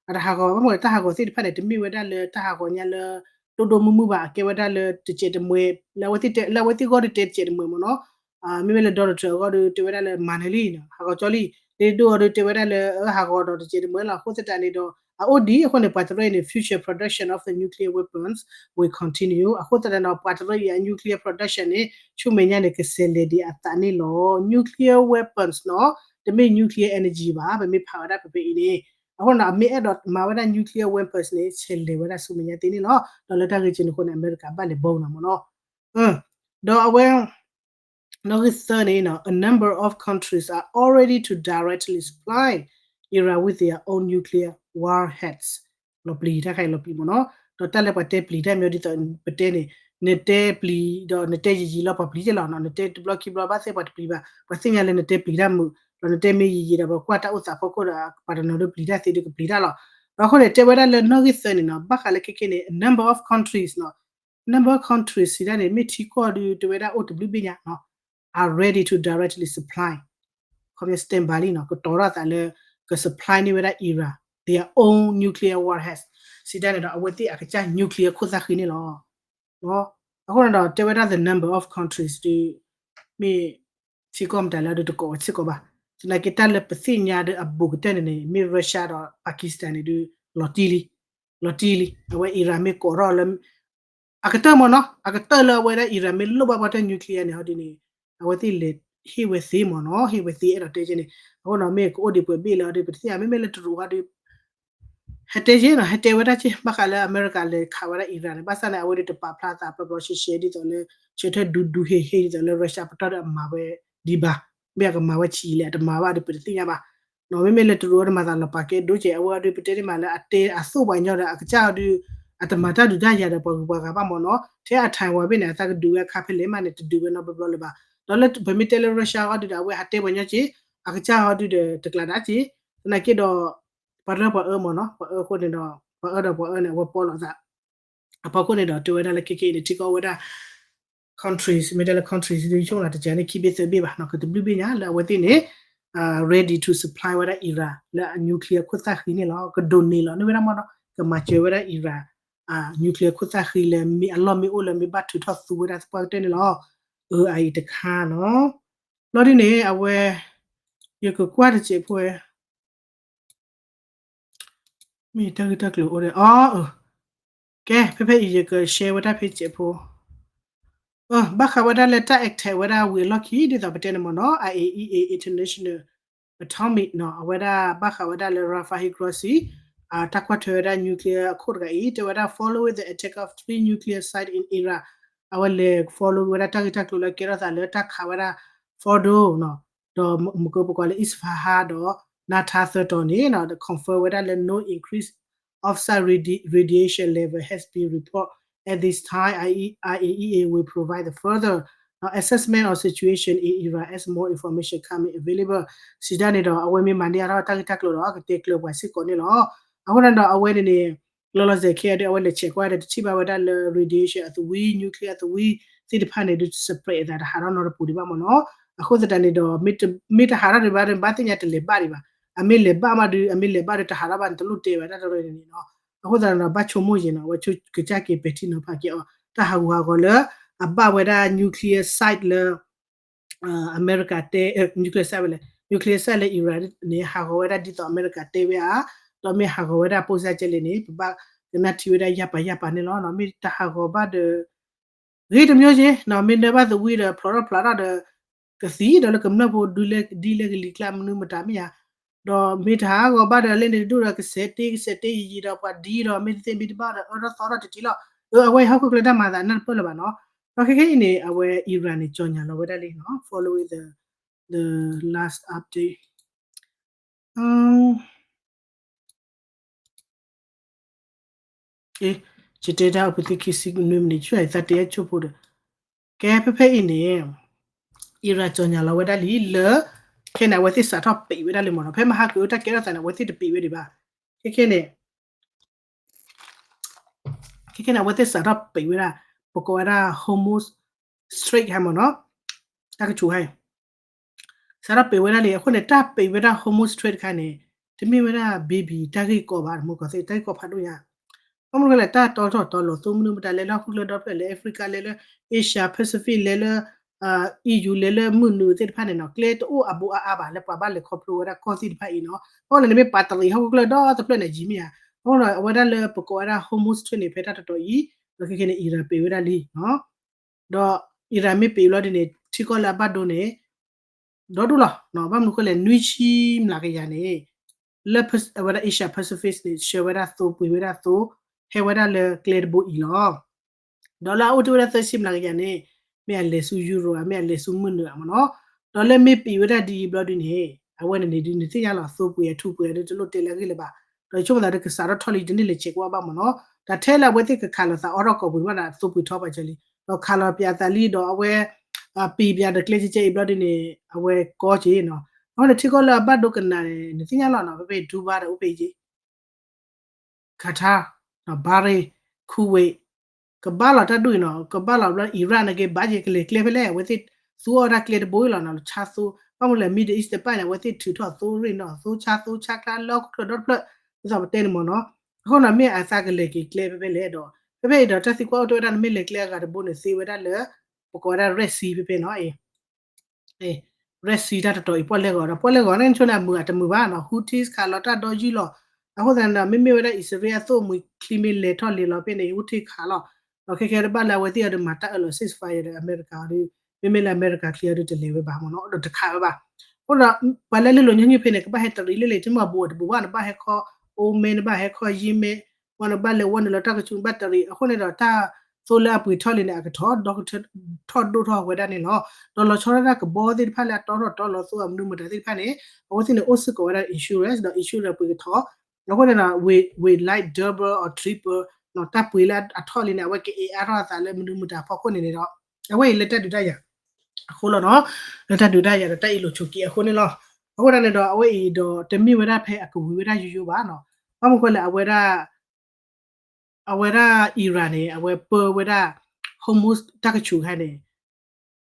အတဟးဂီၤဘၣ် ဘၣ်မနုၤတၢ်ဟးဂီၤသ့ၣ်တဖၣ်န့ၣ် တမ့ၢ်ဝဲဒၣ်လၢတၢ်ဟးဂီၤညါလၢ ဒိၣ်ဒိၣ်မုၢ်မုၢ်ဘၣ် အကဲဝဲဒၣ်လၢတစဲးတမှဲး လၢအဝဲသ့ၣ်ဂီၢ်ဒုးတဲတစဲးတမှဲးမ့ၢ်နီၤ မ့မ့ၢ်လၢ Donald Trump အဂီၢ်ဒုးတဲဝဲဒၣ်လၢမၤနၢၤလံ ဟးဂီၤကၠီလံ လၢဒိၣ်အီၤဒုးတဲဝဲဒၣ်လၢ ဟးဂီၤဒီးတစဲးတမှဲးလီၤ အဃိသတးန့ၣ်ဒီး အအိၣ်ဒံးအဃိန့ၣ် ပှၤတရၢအံၤန့ၣ် future production of the nuclear weapons will continue အဃိသတးန့ၣ်ဒီး ပှၤတရၢအံၤအ nuclear production န့ၣ် ဆူမဲာ်ညါန့ၣ် ကဆဲးလဲၤဒံးအသးန့ၣ်လီၤ nuclear weapons နီၤ တမ့ၢ် nuclear energy ဘၣ် ပမ့ၢ်ဖးဝဲဒၣ်ဖဲဖဲအံၤန့ၣ် အဃိန့ၣ် အမ့ၢ်အဲၣ်ဒိးမၤဝဲဒၣ် nuclear weapons န့ၣ် ဆဲးလဲၤဝဲဒၣ်ဆူမဲာ်ညါသ့န့ၣ်လီၤ ဒီးလၢတၢ်ဂ့ၢ်ကဲန့ၣ်အဃိန့ၣ် အမဲရကၤဘၣ်လဲၤဘီနၤမ့ၢ်နီၤ ဒီးအဝဲ နီၣ်ဂံၢ်သၢန့ၣ် a number of countries are already to directly supply Iran with their own nuclear warheads လီၤပျံၤတၢ်ခါအံၤလီၤပျံၤမ့ၢ်နီၤ ဒီးတၢ်လၢပှၤတဲပျံၤတၢ်မ့ၢ်ဒ်သိးပတဲန့ၣ် နတဲပျံၤဒီးနတဲယံာ်ယံာ်လီၤ ပှၤပျံၤကဲလီၤနီၤ နတဲတဘျီခံဘျီဘၣ်သ့ၣ်ပှၤတပျံၤဘၣ် ပှၤသ့ၣ်ညါလၢနတဲပျံၤတၢ်မုာ် ဒီးနတဲမ့ၢ်ယံာ်ယံာ်ဒီးပှၤကွၢ်တၢ်အိၣ်သးဖီခိၣ်ဒီး ပှၤတနီၤဒုးပျံၤတၢ်သ့ဒုးကပျံၤတၢ်လီၤ ဒီးအဃိန့ၣ် တဲဝဲဒၣ်လၢနီၣ်ဂံၢ်သၢန့ၣ်နီၤ ဘၣ်ဃးလၢခဲခဲန့ၣ် a number of countries နီၤ number of countries စံးဒၣ်န့ၣ် မ့ၢ်ထံကီၢ်ဒုးတဲဝဲဒၣ်အိၣ်တဘျုးဘ့ၣ်ညါနီၤ are ready to directly supply ခီပညီ stand by လံနီၤ ကတီၤထီၣ်သးလၢ က supply န့ၢ်ဝဲဒၣ် Iran their own nuclear warheads စံးဒၣ်န့ၣ်ဒီး အဝဲသ့ၣ်အကစၢ် nuclear ခိၣ်သၣ်ဃံန့ၣ်လီၤ အဃိန့ၣ်ဒီး တဲဝဲဒၣ် the number of countries ဒုး မ့ၢ်ထံကီၢ်မတၤလၢဒုးတကိးဝဲစ့ၢ်ကီးဘၣ် သနာ်က့တၢ်လၢပသ့ၣ်ညါဒီးအဘူးကတၢၢ်န့ၣ်န့ၣ် မ့ၢ် Russia ဒီး Pakistan န့ၣ်ဒုး လီၤတံၢ်လံ လီၤတံၢ်လံ အဝဲ Iran မ့ၢ်ကိးထီၣ်လၢ အကတၢၢ်မ့ၢ်နီၤ အကတၢၢ်လၢအဝဲဒၣ် Iran မ့ၢ်လိၣ်ဘၣ်ပှၤတၢ် nuclear န့ၣ် ဟီဒ်န့ၣ် အဝဲသ့ၣ်လဲၤဟ့ၣ်ဝဲသ့မ့ၢ်နီၤ ဟ့ၣ်ဝဲသ့အဲၣ်ဒိးတဲကဲန့ၣ် အဃိဒီးမ့ၢ်ကအိၣ်ဒံးပှဲၤဘ့ၣ်လၢအီၤဒုး ပတသ့ၣ်ညါ မ့မ့ၢ်လၢတရူးဟီဒုး ဟဲတဲကဲနီၤ ဟဲတဲဝဲဒၣ်ကဲ ဘၣ်ဃးလၢအမဲရကၤလဲၤခးဝဲဒၣ် Iran န့ၣ် ဘၣ်ဆၣ်န့ၣ် အဝဲဒုးတပာ်ဖျါသးပျီပျီရှဲရှဲဒ်သိးလၢ ဆၢထၢၣ်ဒူဒူဟ့ၣ်ဟ့ၣ်ဒ်သိးလၢ Russia ပတီၢ်ဒီးအမၤဝဲဒံးဘၣ် မ့ၢ်အကမၤဝဲဆံးလဲၣ် အတမၤဘၣ်ဒုး ပတသ့ၣ်ညါဘၣ် မ့မ့ၢ်လၢတရူးအီၤတမၤသးလီၤပာ်ကဲဒိကဲ အဝဲဒုးပတဲန့ၣ်မးလၢအတဲအသိၣ်ပှၤညီဒီး အကစၢ်အီၤဒုးအတမၤတၢ်ဒုးတၢ်ယၤဒီးပှၤဂုၤပှၤဂၤဘၣ်မ့ၢ်နီၤ ထဲအ Taiwan ဘ့ၣ်န့ၣ် အသးကဒုးဝဲအခါဖဲလဲၣ်မးန့ၣ် တဒုးဝဲနီတဘျီဘျီလၢၤဘၣ် ဒီးလၢပမ့ၢ်တဲလၢ Russia အီၤဒုးဒီး အဝဲဟးတဲပှၤညီက့ အကစၢ်အီၤဒုးဒီးတကျးဒၣ်က့ သနာ်က့ဒီး ပှၤရၢပှၤအၢမ့ၢ်နီၤ ပှၤအၢအဃိန့ၣ်ဒီး ပှၤအၢဒီးပှၤအၢန့ၣ် အဝဲပီလီၤသး အဖီခိၣ်န့ၣ်ဒီး တဲဝဲဒၣ်လၢခဲခဲအံၤန့ၣ် ထံကီၢ်ဝဲဒၣ် countries မ့ၢ်တဲလၢ countries ဒ်ဆိကမိၣ်တကဲန့ၣ် ခံဘ့ၣ်သၢဘ့ၣ်ဘၣ်နီၤ ကတဘျုးဘ့ၣ်ညါလၢအဝဲသ့ၣ်န့ၣ် ready to supply ဝဲဒၣ် Iran လၢအ nuclear ခိၣ်သၣ်ဃံန့ၣ်လီၤ. ကဒိးန့ၢ်လီၤ န့ၢ်ဝဲဒၣ်မ့ၢ်နီၤ ကမၤစၢၤဝဲဒၣ် Iran nuclear ခိၣ်သၣ်ဃံလၢမ့ၢ်အလီၢ်မ့ၢ်အိၣ်လၢမ့ၢ်ဘၣ်ထုးထီၣ်သူဝဲဒၣ်သပှၢ်ကတၢၢ်န့ၣ်လီၤ. အအံၤတခါနီၤ ဘျီဒ်န့ၣ် အဝဲ ယကကွၢ်တစဲးဖိဝဲ မ့ၢ်တၢ်ဂ့ၢ်တၢ်ကျိၤအိၣ်ဒီး အီ ကဲ ဖဲဖဲအံၤယက share ဝဲဒၣ်ဖဲစဲးဖိ ဘၣ်ဃးဝဲဒၣ်လၢတၢ် attack ဝဲဒၣ်ဝံၤအလီၢ်ခံ ဒ်သိးပတဲန့ၣ်မ့ၢ်နီၤ IAEA International Atomic နီၤ အဝဲဒၣ်ဘၣ်ဃးဝဲဒၣ်လၢ Rafael Grossi တၢ်ကွၢ်ထွဲဝဲဒၣ် nuclear အခိၣ်တဂၤအံၤ တဲဝဲဒၣ် following the attack of three nuclear site in Iran အဝဲလဲၤ follow ဝဲဒၣ်တၢ်ဂ့ၢ်တၢ်ကျိၤလၢကဲထီၣ်သးလၢတၢ်ခးဝဲဒၣ် Fordow နီၤ ဒီးမုၢ်ကၢပကွၢ်လၢ Isfahan ဒီး Natanz သၢတီၤန့ၣ် confirm ဝဲဒၣ်လၢ no increase offsite radi- radiation level has been report at this time. IAEA will provide the further assessment of situation in Iran as more information coming available. စံးတၢ်န့ၣ်ဒီး အဝဲမ့ၢ်မၤန့ၢ်အါထီၣ်တၢ်ဂ့ၢ်တၢ်ကျိၤဒီး ကတဲကျၢၤပှၤစ့ၢ်ကီးန့ၣ်လီၤ. အဃိန့ၣ်ဒီးအဝဲန့ၣ်န့ၣ် လီၤလီၤဆဲးခဲအံၤဒီး အဝဲလဲၤဆဲးကွၢ်ဒီး တထံၣ်ဘၣ်ဝဲဒၣ်လၢ radiation အသဝံ nuclear အသဝံသ့ၣ်တဖၣ်န့ၣ် ဒုး spread အသးတဟးထီၣ်နီတပူၤဒံးဘၣ်မ့ၢ်နီၤ. အဃိသတးန့ၣ်ဒီး မ့ၢ်တဟးထီၣ်ဒံးဘၣ်ဒီး ဘၣ်သ့ၣ်ညါတလဲၤဘၣ်ဒံးဘၣ်. အမ့ၢ်လဲၤဘၣ်မးဒုး အမ့ၢ်လဲၤဘၣ်ဒီးတဟးထီၣ်ဘၣ်န့ၣ် တလိၣ်တဲဘၣ်တၢ်တရၢန့ၣ်နီၤ. အဃိသတးန့ၣ်ဒီး ဘၣ်ဆိကမိၣ်ယဲၢ်နီၤ အဝဲဆိကစၢ်က့ၤပဲာ်ထံနီၤဖးက့ၤအီၤ တၢ်ဟးဂူာ်ဟးဂီၤလၢ အဘၣ်ဝဲဒၣ် nuclear site လၢ အမဲရကၤတဲ nuclear site ဝဲလဲၣ် nuclear site လၢ Iran န့ၣ် ဟးဂီၤဝဲဒၣ်ဒ်သိးအမဲရကၤတဲဝဲဧါ, ဒီးမ့ၢ်ဟးဂီၤဝဲဒၣ်ပိၢ်စၢ်ကဲလဲၣ်န့ၣ် ပဘၣ်ကနၣ်ထံဝဲဒၣ်ယၢ်ပၤယၢ်ပၤန့ၣ်လီၤ. မ့ၢ်တဟးဂီၤဘၣ်ဒီး ဂ့ၤတမျိုးက့နီၤ မ့ၢ်နၢဘၣ်သဝံဒီး ဖျိးထီၣ်ဖျးထီၣ်ဒီး ကသံဒီးလၢကမျၢၢ်ဖိဒုးလဲ ဒ်လဲၣ်ကလံၤကျါမနုၤမတၤမ့ၢ်ဧါ, ဒီးမ့ၢ်တဟးဂီၤဘၣ်ဒီး လဲၣ်န့ၣ်တဒူၣ်ဒီး ကစဲးတ့ကစဲးတ့ယံာ်ယံာ်ဒီးပှၤဒ်ဒီး မ့ၢ်တသ့ၣ်မ့ၢ်တဘၣ်ဒီး အၢထီၣ်သီထီၣ်တထံလီၤ. အဝဲအံၤဟီၣ်ခိၣ်ချၢတၢ်မၤသးနၢ်တပၢၢ်လၢၤဘၣ်နီၤ. ဒီးခဲခဲအံၤန့ၣ် အဝဲ Iran န့ၣ် ကၠီၣ်ညါလီၤဝဲဒၣ်လံနီၤ following the the last update. ယတဲတၢ်အိၣ်ဖဲသ့ၣ်ခံဆံနွံမံးနံး ဆူအသးတဲအဆိဖိဒီး ကဲဖဲဖဲအံၤန့ၣ် Iran ကၠီၣ်ညါလီၤဝဲဒၣ်လံလၢ ခဲန့ၣ် အဝဲသ့ၣ်စးထီၣ်ပံးဝဲဒၣ်လံမ့ၢ်နီၤ. ဖဲမဟါကတၢၢ်တၢ်ကဲထီၣ်သးန့ၣ် အဝဲသ့ၣ်တပံးဝဲဒံးဘၣ်. ခဲခဲန့ၣ် ခဲခဲန့ၣ် အဝဲသ့ၣ်စးထီၣ်ပံးဝဲဒၣ် ပကိးဝဲဒၣ် Hormuz Strait ဟဲမ့ၢ်နီၤ, တၢ်ကဆူးဟဲ စးထီၣ်ပံးဝဲဒၣ်လံ. အဃိန့ၣ် တၢ်ပံးဝဲဒၣ် Hormuz Strait တခါန့ၣ် တမ့ၢ်ဝဲဒၣ် baby တၢ်ဂ့ၢ်ကီဘၣ် တမူကီၢ်သ့ၣ် တၢ်ဂ့ၢ်ကီဖးဒိၣ်ညါ. ဘၣ်မနုၤလဲၣ် တၢ်တီထီၣ်တီလီၤသိမနုၤမတၤ လဲၤလၢဟီၣ်ခိၣ်ချၢဒီဖျၢၣ် လဲၤ Africa လဲၤလၢ Asia Pacific လဲၤလၢ EU လဲၤလၢမုၢ်နုာ်သ့ၣ်တဖၣ်န့ၣ်နီၤ ကျဲတအိၣ်အဘူးအါအါဘၣ် လၢပှၤဘၣ်လဲၤခီဖျိဝဲဒၣ်ကီၢ်သ့ၣ်တဖၣ်အံၤနီၤ. အဃိန့ၣ် နမ့ၢ်ပာ်တရံးဟီၣ်ခိၣ်ချၢဒီတဖျၢၣ်န့ၣ် ယံၤမ့ၢ်ဧါ. အဃိဒီး အဝဲဒၣ်လၢပကိးဝဲဒၣ် Hormuz Strait န့ၣ် ဖဲတၢ်တတီၤအံၤ ဒီးခဲခဲန့ၣ် Iran ပံးဝဲဒၣ်လံနီၤ. ဒီး Iran မ့ၢ်ပံးဘျီဒ်န့ၣ် ထံကီၢ်လၢအဘၣ်ဒိန့ၣ် ဒီဒူၣ်လီၤ. ဘၣ်မနုၤဃိလဲၣ် နွံဆံမျးကယၤန့ၣ် လၢအဝဲဒၣ် Asia Pacific န့ၣ် ဆှၢဝဲဒၣ်သိ ပှ့ၤဝဲဒၣ်သိ ဟဲဝဲဒၣ်လၢကျဲတဘိအံၤလီၤ. ဒီးလၢအအိၣ်တ့ၢ်ဝဲဒၣ်သၢဆံမျးကယၤန့ၣ် မ့ၢ်အလဲၤဆူ Europe ဧါ မ့ၢ်အလဲၤဆူမုၢ်နုာ်ဧါမ့ၢ်နီၤ. ဒီးလၢမ့ၢ်ပံးဝဲဒၣ်ဒ်အံၤဘျီဒ်န့ၣ် အဝဲန့ၣ်န့ၣ်ဒ်နသ့ၣ်ညါလီၤ သိပှ့ၤအထူပှ့ၤအဒ်တလိၣ်တဲလၢအဂ့ၢ်လၢၤဘၣ်. ဒီးဆိကမိၣ်သးဒီးကစးထီၣ်ထီၣ်လံ တန့ၢ်လဲၤဆဲးကွၢ်ဘၣ်မ့ၢ်နီၤ. တၢ်ထဲလၢအဝဲသ့ၣ်ကခးလိာ်သးအီထီၣ်ကိာ်ပူၤမးဒီး သိပှ့ၤထီၣ်ပှၤကၢလံ. ဒီးခးလီၤပၠးသးလံဒီးအဝဲ ပံးပၠးဒီးကျဲကဲကဲအံၤဘျီဒ်န့ၣ် အဝဲကီက့ၤနီၤ. အဃိန့ၣ်ထံကီၢ်လၢအဘၣ်ဒိကနၣ်န့ၣ် နသ့ၣ်ညါလီၤနီၤ ဖဲဖဲ Dubai ဒီးအိၣ်ဖဲအံၤ Qatar, Bahrain, Kuwait, ကဘၣ်လီၤတၢ်ဒူၣ်အံၤနီၤ ကဘၣ်လီၤဘျီ Iran န့ၣ်က့ၤဘၣ်ယဲၢ်ကလဲၤကျဲဖဲလဲၣ် အဝဲသ့ၣ်သူအီၣ်တၢ်ကျဲတဘိအံၤလီၤနီၤ ဆါသိ ဘၣ်မနုၤလဲၣ် Middle East တဖၣ်န့ၣ် အဝဲသ့ၣ်ထုးထီၣ်သိရ့ၣ်နီၤ သိဆါသိဆါကျါလၢဟီၣ်ခိၣ်ချၢဒီတဖျၢၣ် ဒ်သိးပတဲန့ၣ်မ့ၢ်နီၤ. အဃိနီၤ မ့ၢ်အသးကလဲၤက့ၤကျဲဖဲဖဲလဲၣ်ဒီး ဖဲဖဲအံၤဒီးတၢ်သံကွၢ်အိၣ်တ့ၢ်ဝဲဒၣ် နမ့ၢ်လဲၤကျဲအဂၤတဘိန့ၣ် သ့ဝဲဒၣ်လၢ ပကိးဝဲဒၣ် Red Sea ဖဲဖဲနီၤ Red Sea တၢ်တတီၤအံၤ ပီၣ်လဲၣ်ဂီၤဒီး ပီၣ်လဲၣ်ဂီၤန့ၣ် ဆိန့ၣ် အမုာ်အတမုာ်ဘၣ်နီၤ Houthis ခးလီၤတၢ်ဒီယုၢ်လီၤ. အဃိသတးန့ၣ်ဒီး မ့မ့ၢ်ဝဲဒၣ် အံၣ်စရ့လး အသိၣ်မှံၤချံမ့ၢ်လဲၤထီၣ်လဲၤလီၤဖဲန့ၣ် Houthi ခးလီၤ. ဒီးခဲခဲတဘၣ်လၢအဝဲသ့ၣ်အီၤဒီးမၤတၢ်အၢၣ်လီၤ ceasefire ဒီးအမဲရကၤအီၤဒီး မ့မ့ၢ်လၢအမဲရကၤချံအီၤဒီးတလဲၤဝဲဘၣ်မ့ၢ်နီၤ ဒီးတခးဝဲဘၣ်. အဃိဒီး ပှၤလၢလံၣ်လိာ်ညီနုၢ်ဖဲန့ၣ် ကဘၣ်ဟဲတရံးလၢလံာ် တမ့ၢ်အဘူးအတဘူးဘၣ် နဘၣ်ဟဲခီ Oman နဘၣ်ဟဲခီ Yemen ဝဲနဘၣ်လဲၤဝဲနုာ်လီၤတၢ်ကဆူးနဘၣ်တရံး အဃိန့ၣ်ဒီးတၢ်သိလၢအပှ့ၤထီၣ်လံန့ၣ် အကထီၣ်ဒီ ထီၣ်ဒိၣ်ထီၣ်ဝဲဒၣ်န့ၣ်လီၤ. ဒီးလီၤဆီဒၣ်တၢ်ကဘီသ့ၣ်တဖၣ်လၢအတီထီၣ်တီလီၤသိအမနုၤမတၤသ့ၣ်တဖၣ်န့ၣ် အဝဲသ့ၣ်န့ၣ်အိၣ်စ့ၢ်ကီးဝဲဒၣ် insurance ဒီး insurance ပှ့ၤကထီၣ် အဃိန့ၣ်ဒီး with like double or triple တၢ်ပှ့ၤလၢအထီၣ်လံန့ၣ် အဝဲကအဲၣ်အါထီၣ်အသးလၢမနုၤမတၤအဖီခိၣ်န့ၣ်န့ၣ်ဒီး အဝဲအံၤလၢတၢ်ဒုးတၢ်ယၤ အဃိလီၤနီၤ လၢတၢ်ဒုးတၢ်ယၤဒီးတၢ်အ့ၣ်လိာ်ဆိးက့အဃိန့ၣ်လီၤ. အဃိဒၣ်န့ၣ်ဒီး အဝဲအံၤဒီးတမ့ၢ်ဝဲဒၣ်ဖဲအကဝံၤဝဲဒၣ်ယိယိဘၣ်နီၤ ဘၣ်မနုၤဃိလဲၣ် အဝဲဒၣ် အဝဲဒၣ် Iran န့ၣ် အဝဲပၢဝဲဒၣ် Hormuz တၢ်ကဆူးခါန့ၣ်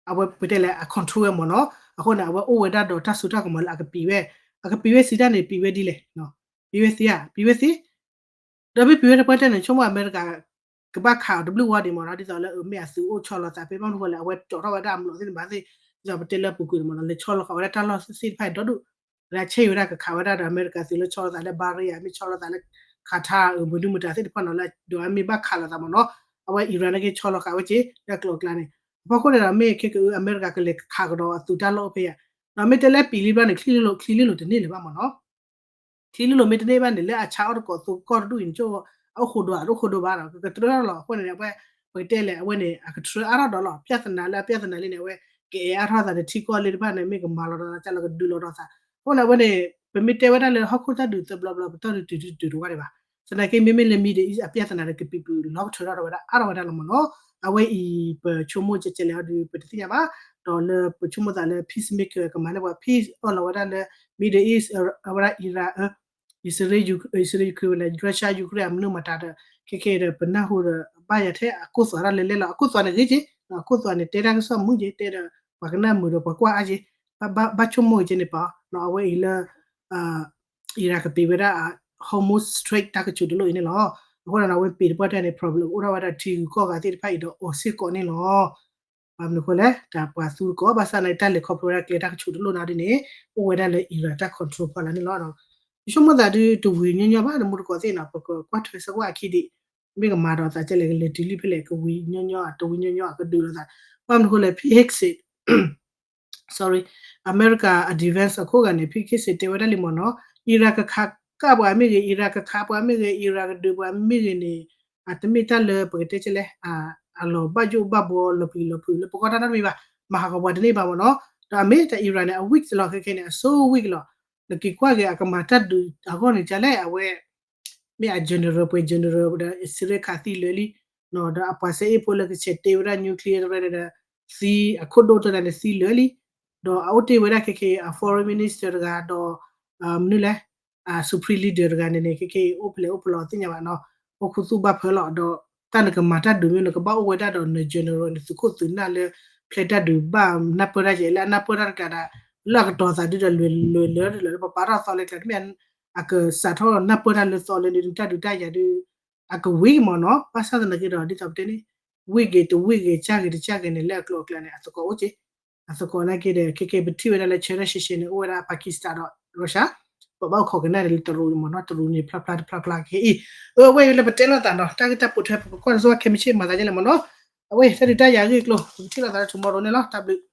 အဝဲပတဲလဲၣ် အ control ဝဲမ့ၢ်နီၤ. အဃိန့ၣ် အဝဲအိၣ်ဝဲဒၣ်ဒီးတၢ်စိတၢ်ကမီၤလၢအကပံာ်ဝဲ, အကပံာ်ဝဲစံးတၢ်န့ၣ် ပံာ်ဝဲဒ်လဲၣ်, ပံာ်ဝဲသ့ဧါ, ပံာ်ဝဲသ့ ဒီးမ့ၢ်ပံာ်ဝဲတပှၢ်တၢၢ်န့ၣ် ဆိကမိၣ်အမဲရကၤ ကဘၣ်ခးအီၤတဘျုးဝီဒံးမ့ၢ်နီၤ, ဒ်သိးလၢအမ့ၢ်အသုးအိၣ်ဆီလီၤသးဖဲဘၣ်မနုၤဃိလဲၣ် အဝဲတီၣ်ထီၣ်ဝဲဒၣ်အမျိာ်သ့ၣ်တဖၣ်သ့ၣ်, ဒ်သိးပတဲလၢပူၤကွံာ်န့ၣ်မ့ၢ်နီၤ, လဲၤဆီလီၤဃာ်ဝဲဒၣ်တၢ်လီၢ်သ့ၣ်တဖၣ်ဒီဒူၣ်, ဝဲဒၣ်ဆဲးဝဲဒၣ်ကခးဝဲဒၣ်ဒီးအမဲရကၤသုးလၢဆီလီၤသးလၢ Bahrain မ့ၢ်ဆီလီၤသးလၢ Qatar အမနုၤမတၤသ့ၣ်တဖၣ်နီၤ လၢဒီးအမ့ၢ်ဘၣ်ခးလိာ်သးမ့ၢ်နီၤ, အဝဲ Iran နာ်က့ဆီလီၤဃာ်ဝဲက့ၤ လၢအကျိၤအကျဲန့ၣ်, အဖီခိၣ်န့ၣ်ဒီး မ့ၢ်ခဲကအမဲရကၤကလဲၤခးကဒီးအသုးတၢ်လီၢ်အိၣ်ဖဲယၤ, ဒီးမ့ၢ်တဲလၢပံာ်လံဘျီန့ၣ် ချံလ့လိာ် ချံလ့လိာ်တန့ၢ်လၢၤဘၣ်မ့ၢ်နီၤ ချံလ့လိာ်မ့ၢ်တန့ၢ်ဘၣ်န့ၣ် လၢအဆါအီၣ်တကိးအသိးကီၢ်တဒူၣ်အံၤန့ၣ် ကအိၣ်ဃိဒိၣ်ဧါ တအိၣ်ဃိဒိၣ်ဘၣ်ဒီး ကကတြၢလီၤ. အဃိန့ၣ် အဝဲ ပကတဲလဲၣ် အဝဲန့ၣ် အကတြၢအါထီၣ်ဒီးလီၤ. ပြဿနာလၢအပြဿနာလံန့ၣ် အဝဲ ကအဲၣ်အါထီၣ်သးဒီးထံကီၢ်လၢတဖၣ်န့ၣ် မ့ၢ်ကမၤလီၤဒီးသး ကလီၤကဒုးလီၤဒီးသး. အဃိန့ၣ်အဝဲန့ၣ် ပမ့ၢ်တဲဝဲဒၣ်လၢဟီၣ်ခိၣ်တၢ်ဒုးသၢဘျီဘျီ ပတီၢ်ဒုးတုၤတုၤတဝါဒံးဘၣ်. သနာ်က့ မ့မ့ၢ်လၢ Middle East အပြဿနာဒီး ကပံာ်ပူၤလီၤကထၢထီၣ်ဒီးဝဲဒၣ်အါထီၣ်ဝဲဒၣ်လီၤမ့ၢ်နီၤ. အဝဲအံၤ ပဆိကမိၣ်ကဲကဲလဲၣ်အီၤဒီး ပတသ့ၣ်ညါဘၣ်. ဒီးလၢပဆိကမိၣ်သးလၢ peacemaker ကမၤန့ၢ်ပှၤ peace အၢၣ်လီၤဝဲဒၣ်လၢ Middle East အဝဲဒၣ် Iran အ Israel Ukraine ဝဲန့ၣ် Russia Ukraine အမနုၤမတၤဒီး ခဲခဲဒီး ပနၢ်ဟူဒီး ဘၣ်ယၤထဲအကိၢ်သွးတၢ်လဲၤလဲၣ်လီၤ. အကိၢ်သွးန့ၣ်ဂ့ၤက့ၤ အကိၢ်သွးန့ၣ် တဲတၢ်ကစီၣ်မုာ်က့ၤ တဲဒီး ပှၤကနၣ်မုာ်ဒီးပှၤကွၢ်အါက့ၤ ဘၣ်ဆိကမိၣ်က့ၤန့ၣ်ပှၤ အဝဲအံၤလၢ Iran ကပံာ်ဝဲဒၣ် Hormuz Strait တၢ်ကဆူးတလိၣ်အံၤန့ၣ်လီၤ. အဃိဒီး အဝဲပံာ်တပှၢ်တၢၢ်န့ၣ် problem အိၣ်ထီၣ်ဝဲဒၣ်ထံဂုၤကီၢ်ဂၤသ့ၣ်တဖၣ်အံၤဒီးအီၤစ့ၢ်ကီးန့ၣ်လီၤ. ဘၣ်မနုၤဃိလဲၣ် တၢ်ပှၤသူတကိး ဘၣ်ဆၣ်န့ၣ် တၢ်လဲၤခီဖျိဝဲဒၣ်ကျဲတၢ်ကဆူးတလိၣ်န့ၣ်ဒ်န့ၣ် အိၣ်ဝဲဒၣ်လၢ Iran တၢ် control ဖီလာ်န့ၣ်လီၤ. ယဆိကမိၣ်သးဒုးတဝံၤညီညီဘၣ် တမူတကိးသ့ၣ်နီၤ ပကကွၢ်ထွဲစ့ၢ်ကီးအခံဒံး မ့ၢ်ကမၤဒီးသးကဲလဲၣ် ကလဲၤတုၤလံဖဲလဲၣ် ကဝံၤညီညီ တဝံၤညီညီ ကဒုးလိာ်သး ဘၣ်မနုၤဃိလဲၣ် Pete Hegseth sorry အမဲရကၤအ defense အခိၣ်ဂၤန့ၣ် Pete Hegseth တဲဝဲဒၣ်လံမ့ၢ်နီၤ Iran ကခးကၢ်ပှၤမ့ၢ်ဂ့ၤ Iran ကခးပှၤမ့ၢ်ဂ့ၤ Iran ကဒုးပှၤမ့ၢ်ဂ့ၤန့ၣ် အတမ့ၢ်တၢ်လၢပကတဲကဲလဲၣ် အလီၤဘၣ်ယိၣ်ဘၣ်ဘှီလီၤပျံၤလီၤဖုးလၢ ပကီၢ်တၢ်နီတမံၤဘၣ် မၤဟးဂီၤပှၤတန့ၢ်ဘၣ်မ့ၢ်နီၤ ဒီးအမ့ၢ်တၢ် Iran န့ၣ် အ weak လီၤ ခဲခဲန့ၣ် အ so weak လီၤ နက့ၤကွၢ်က့ၤအကမၤတၢ်ဒုးအဂီၢ်န့ၣ်ကဲလဲၣ် အဝဲ မ့ၢ်အ general ပှဲၤ general ဒီး Syria ခးသံလၢာ်လံ ဒီးအပှၤစဲအ့ၣ်ဖိလၢကဆဲးတ့ဝဲဒၣ် nuclear တရဲန့ၣ်ဒီး သံအခိၣ်ဒိၣ်တၢ်န့ၣ်သံလၢာ်လံ ဒီးအအိၣ်တ့ၢ်ဝဲဒၣ်ခဲခဲအ foreign minister တဂၤဒီး မနုၤလဲၣ် Supreme Leader တဂၤန့ၣ်န့ၣ် ခဲခဲအံၤ အိၣ်ဖျဲၣ်အိၣ်ပလီၢ်သ့ၣ်ညါဘၣ်နီၤ အိၣ်ခူသူၣ်ဘၣ်ဖၢလီၤ ဒီးတၢ်နကမၤတၢ်ဒုးမ့ၢ်နကဘၣ်အိၣ်ဝဲဒၣ်ဒီးန general နသုးခိၣ်သုးနၢ်လၢ ဖျဲးတၢ်ဒုးဘၣ်နၢ်ပၢၢ်တၢ်ကဲ လၢအနၢ်ပၢၢ်တၢ်တကျါဒီး လၢအကတီၤသးဒုဒီးလွဲၤလွဲၤလၢာ်လၢာ်လၢပပာ်ထီၣ်သီလၢကျါ တမ့ၢ်အကစးထီၣ်နၢ်ပၢၢ်တၢ်လၢသီလၢနတၢ်ဒုးတၢ်ယၤဒု အက weak မ့ၢ်နီၤ ဘၣ်ဆၣ်သနာ်က့ဒီး ဒ်သိးပတဲန့ၣ် weak ဂ့ၤတ weak ဂ့ၤ ကၢ်ဂ့ၤတကၢ်ဂ့ၤန့ၣ် လၢအကျိၤအကျဲန့ၣ် အသကိးအိၣ်က့ အသကိးနာ်က့ဒီး ခဲကဲပထံၣ်ဝဲဒၣ်လၢ China ရှဲရှဲန့ၣ် အိၣ်ဝဲဒၣ် Pakistan ဒီး Russia ပဘၣ်အိၣ်ခိးကနၣ်ဒီးလၢတရူးမ့ၢ်နီၤ တရူးန့ၣ်ဖျါဖျါတဖျါဖျါကဟဲအံၤ အဝဲအံၤလၢပတဲလိာ်သးနီၤ တၢ်ဂ့ၢ်တၢ်ပိာ်ထွဲပကကွၢ်တစိၢ်ခဲမုၢ်ဆ့ၣ်မၤသးဒ်လဲၣ်မ့ၢ်နီၤ အဝဲတၢ်ဒုးတၢ်ယၤအဂ့ၢ်အကျိၤ ပကထံၣ်လိာ်သးလၢ tomorrow န့ၣ်လီၤ တၢ်ဘျုး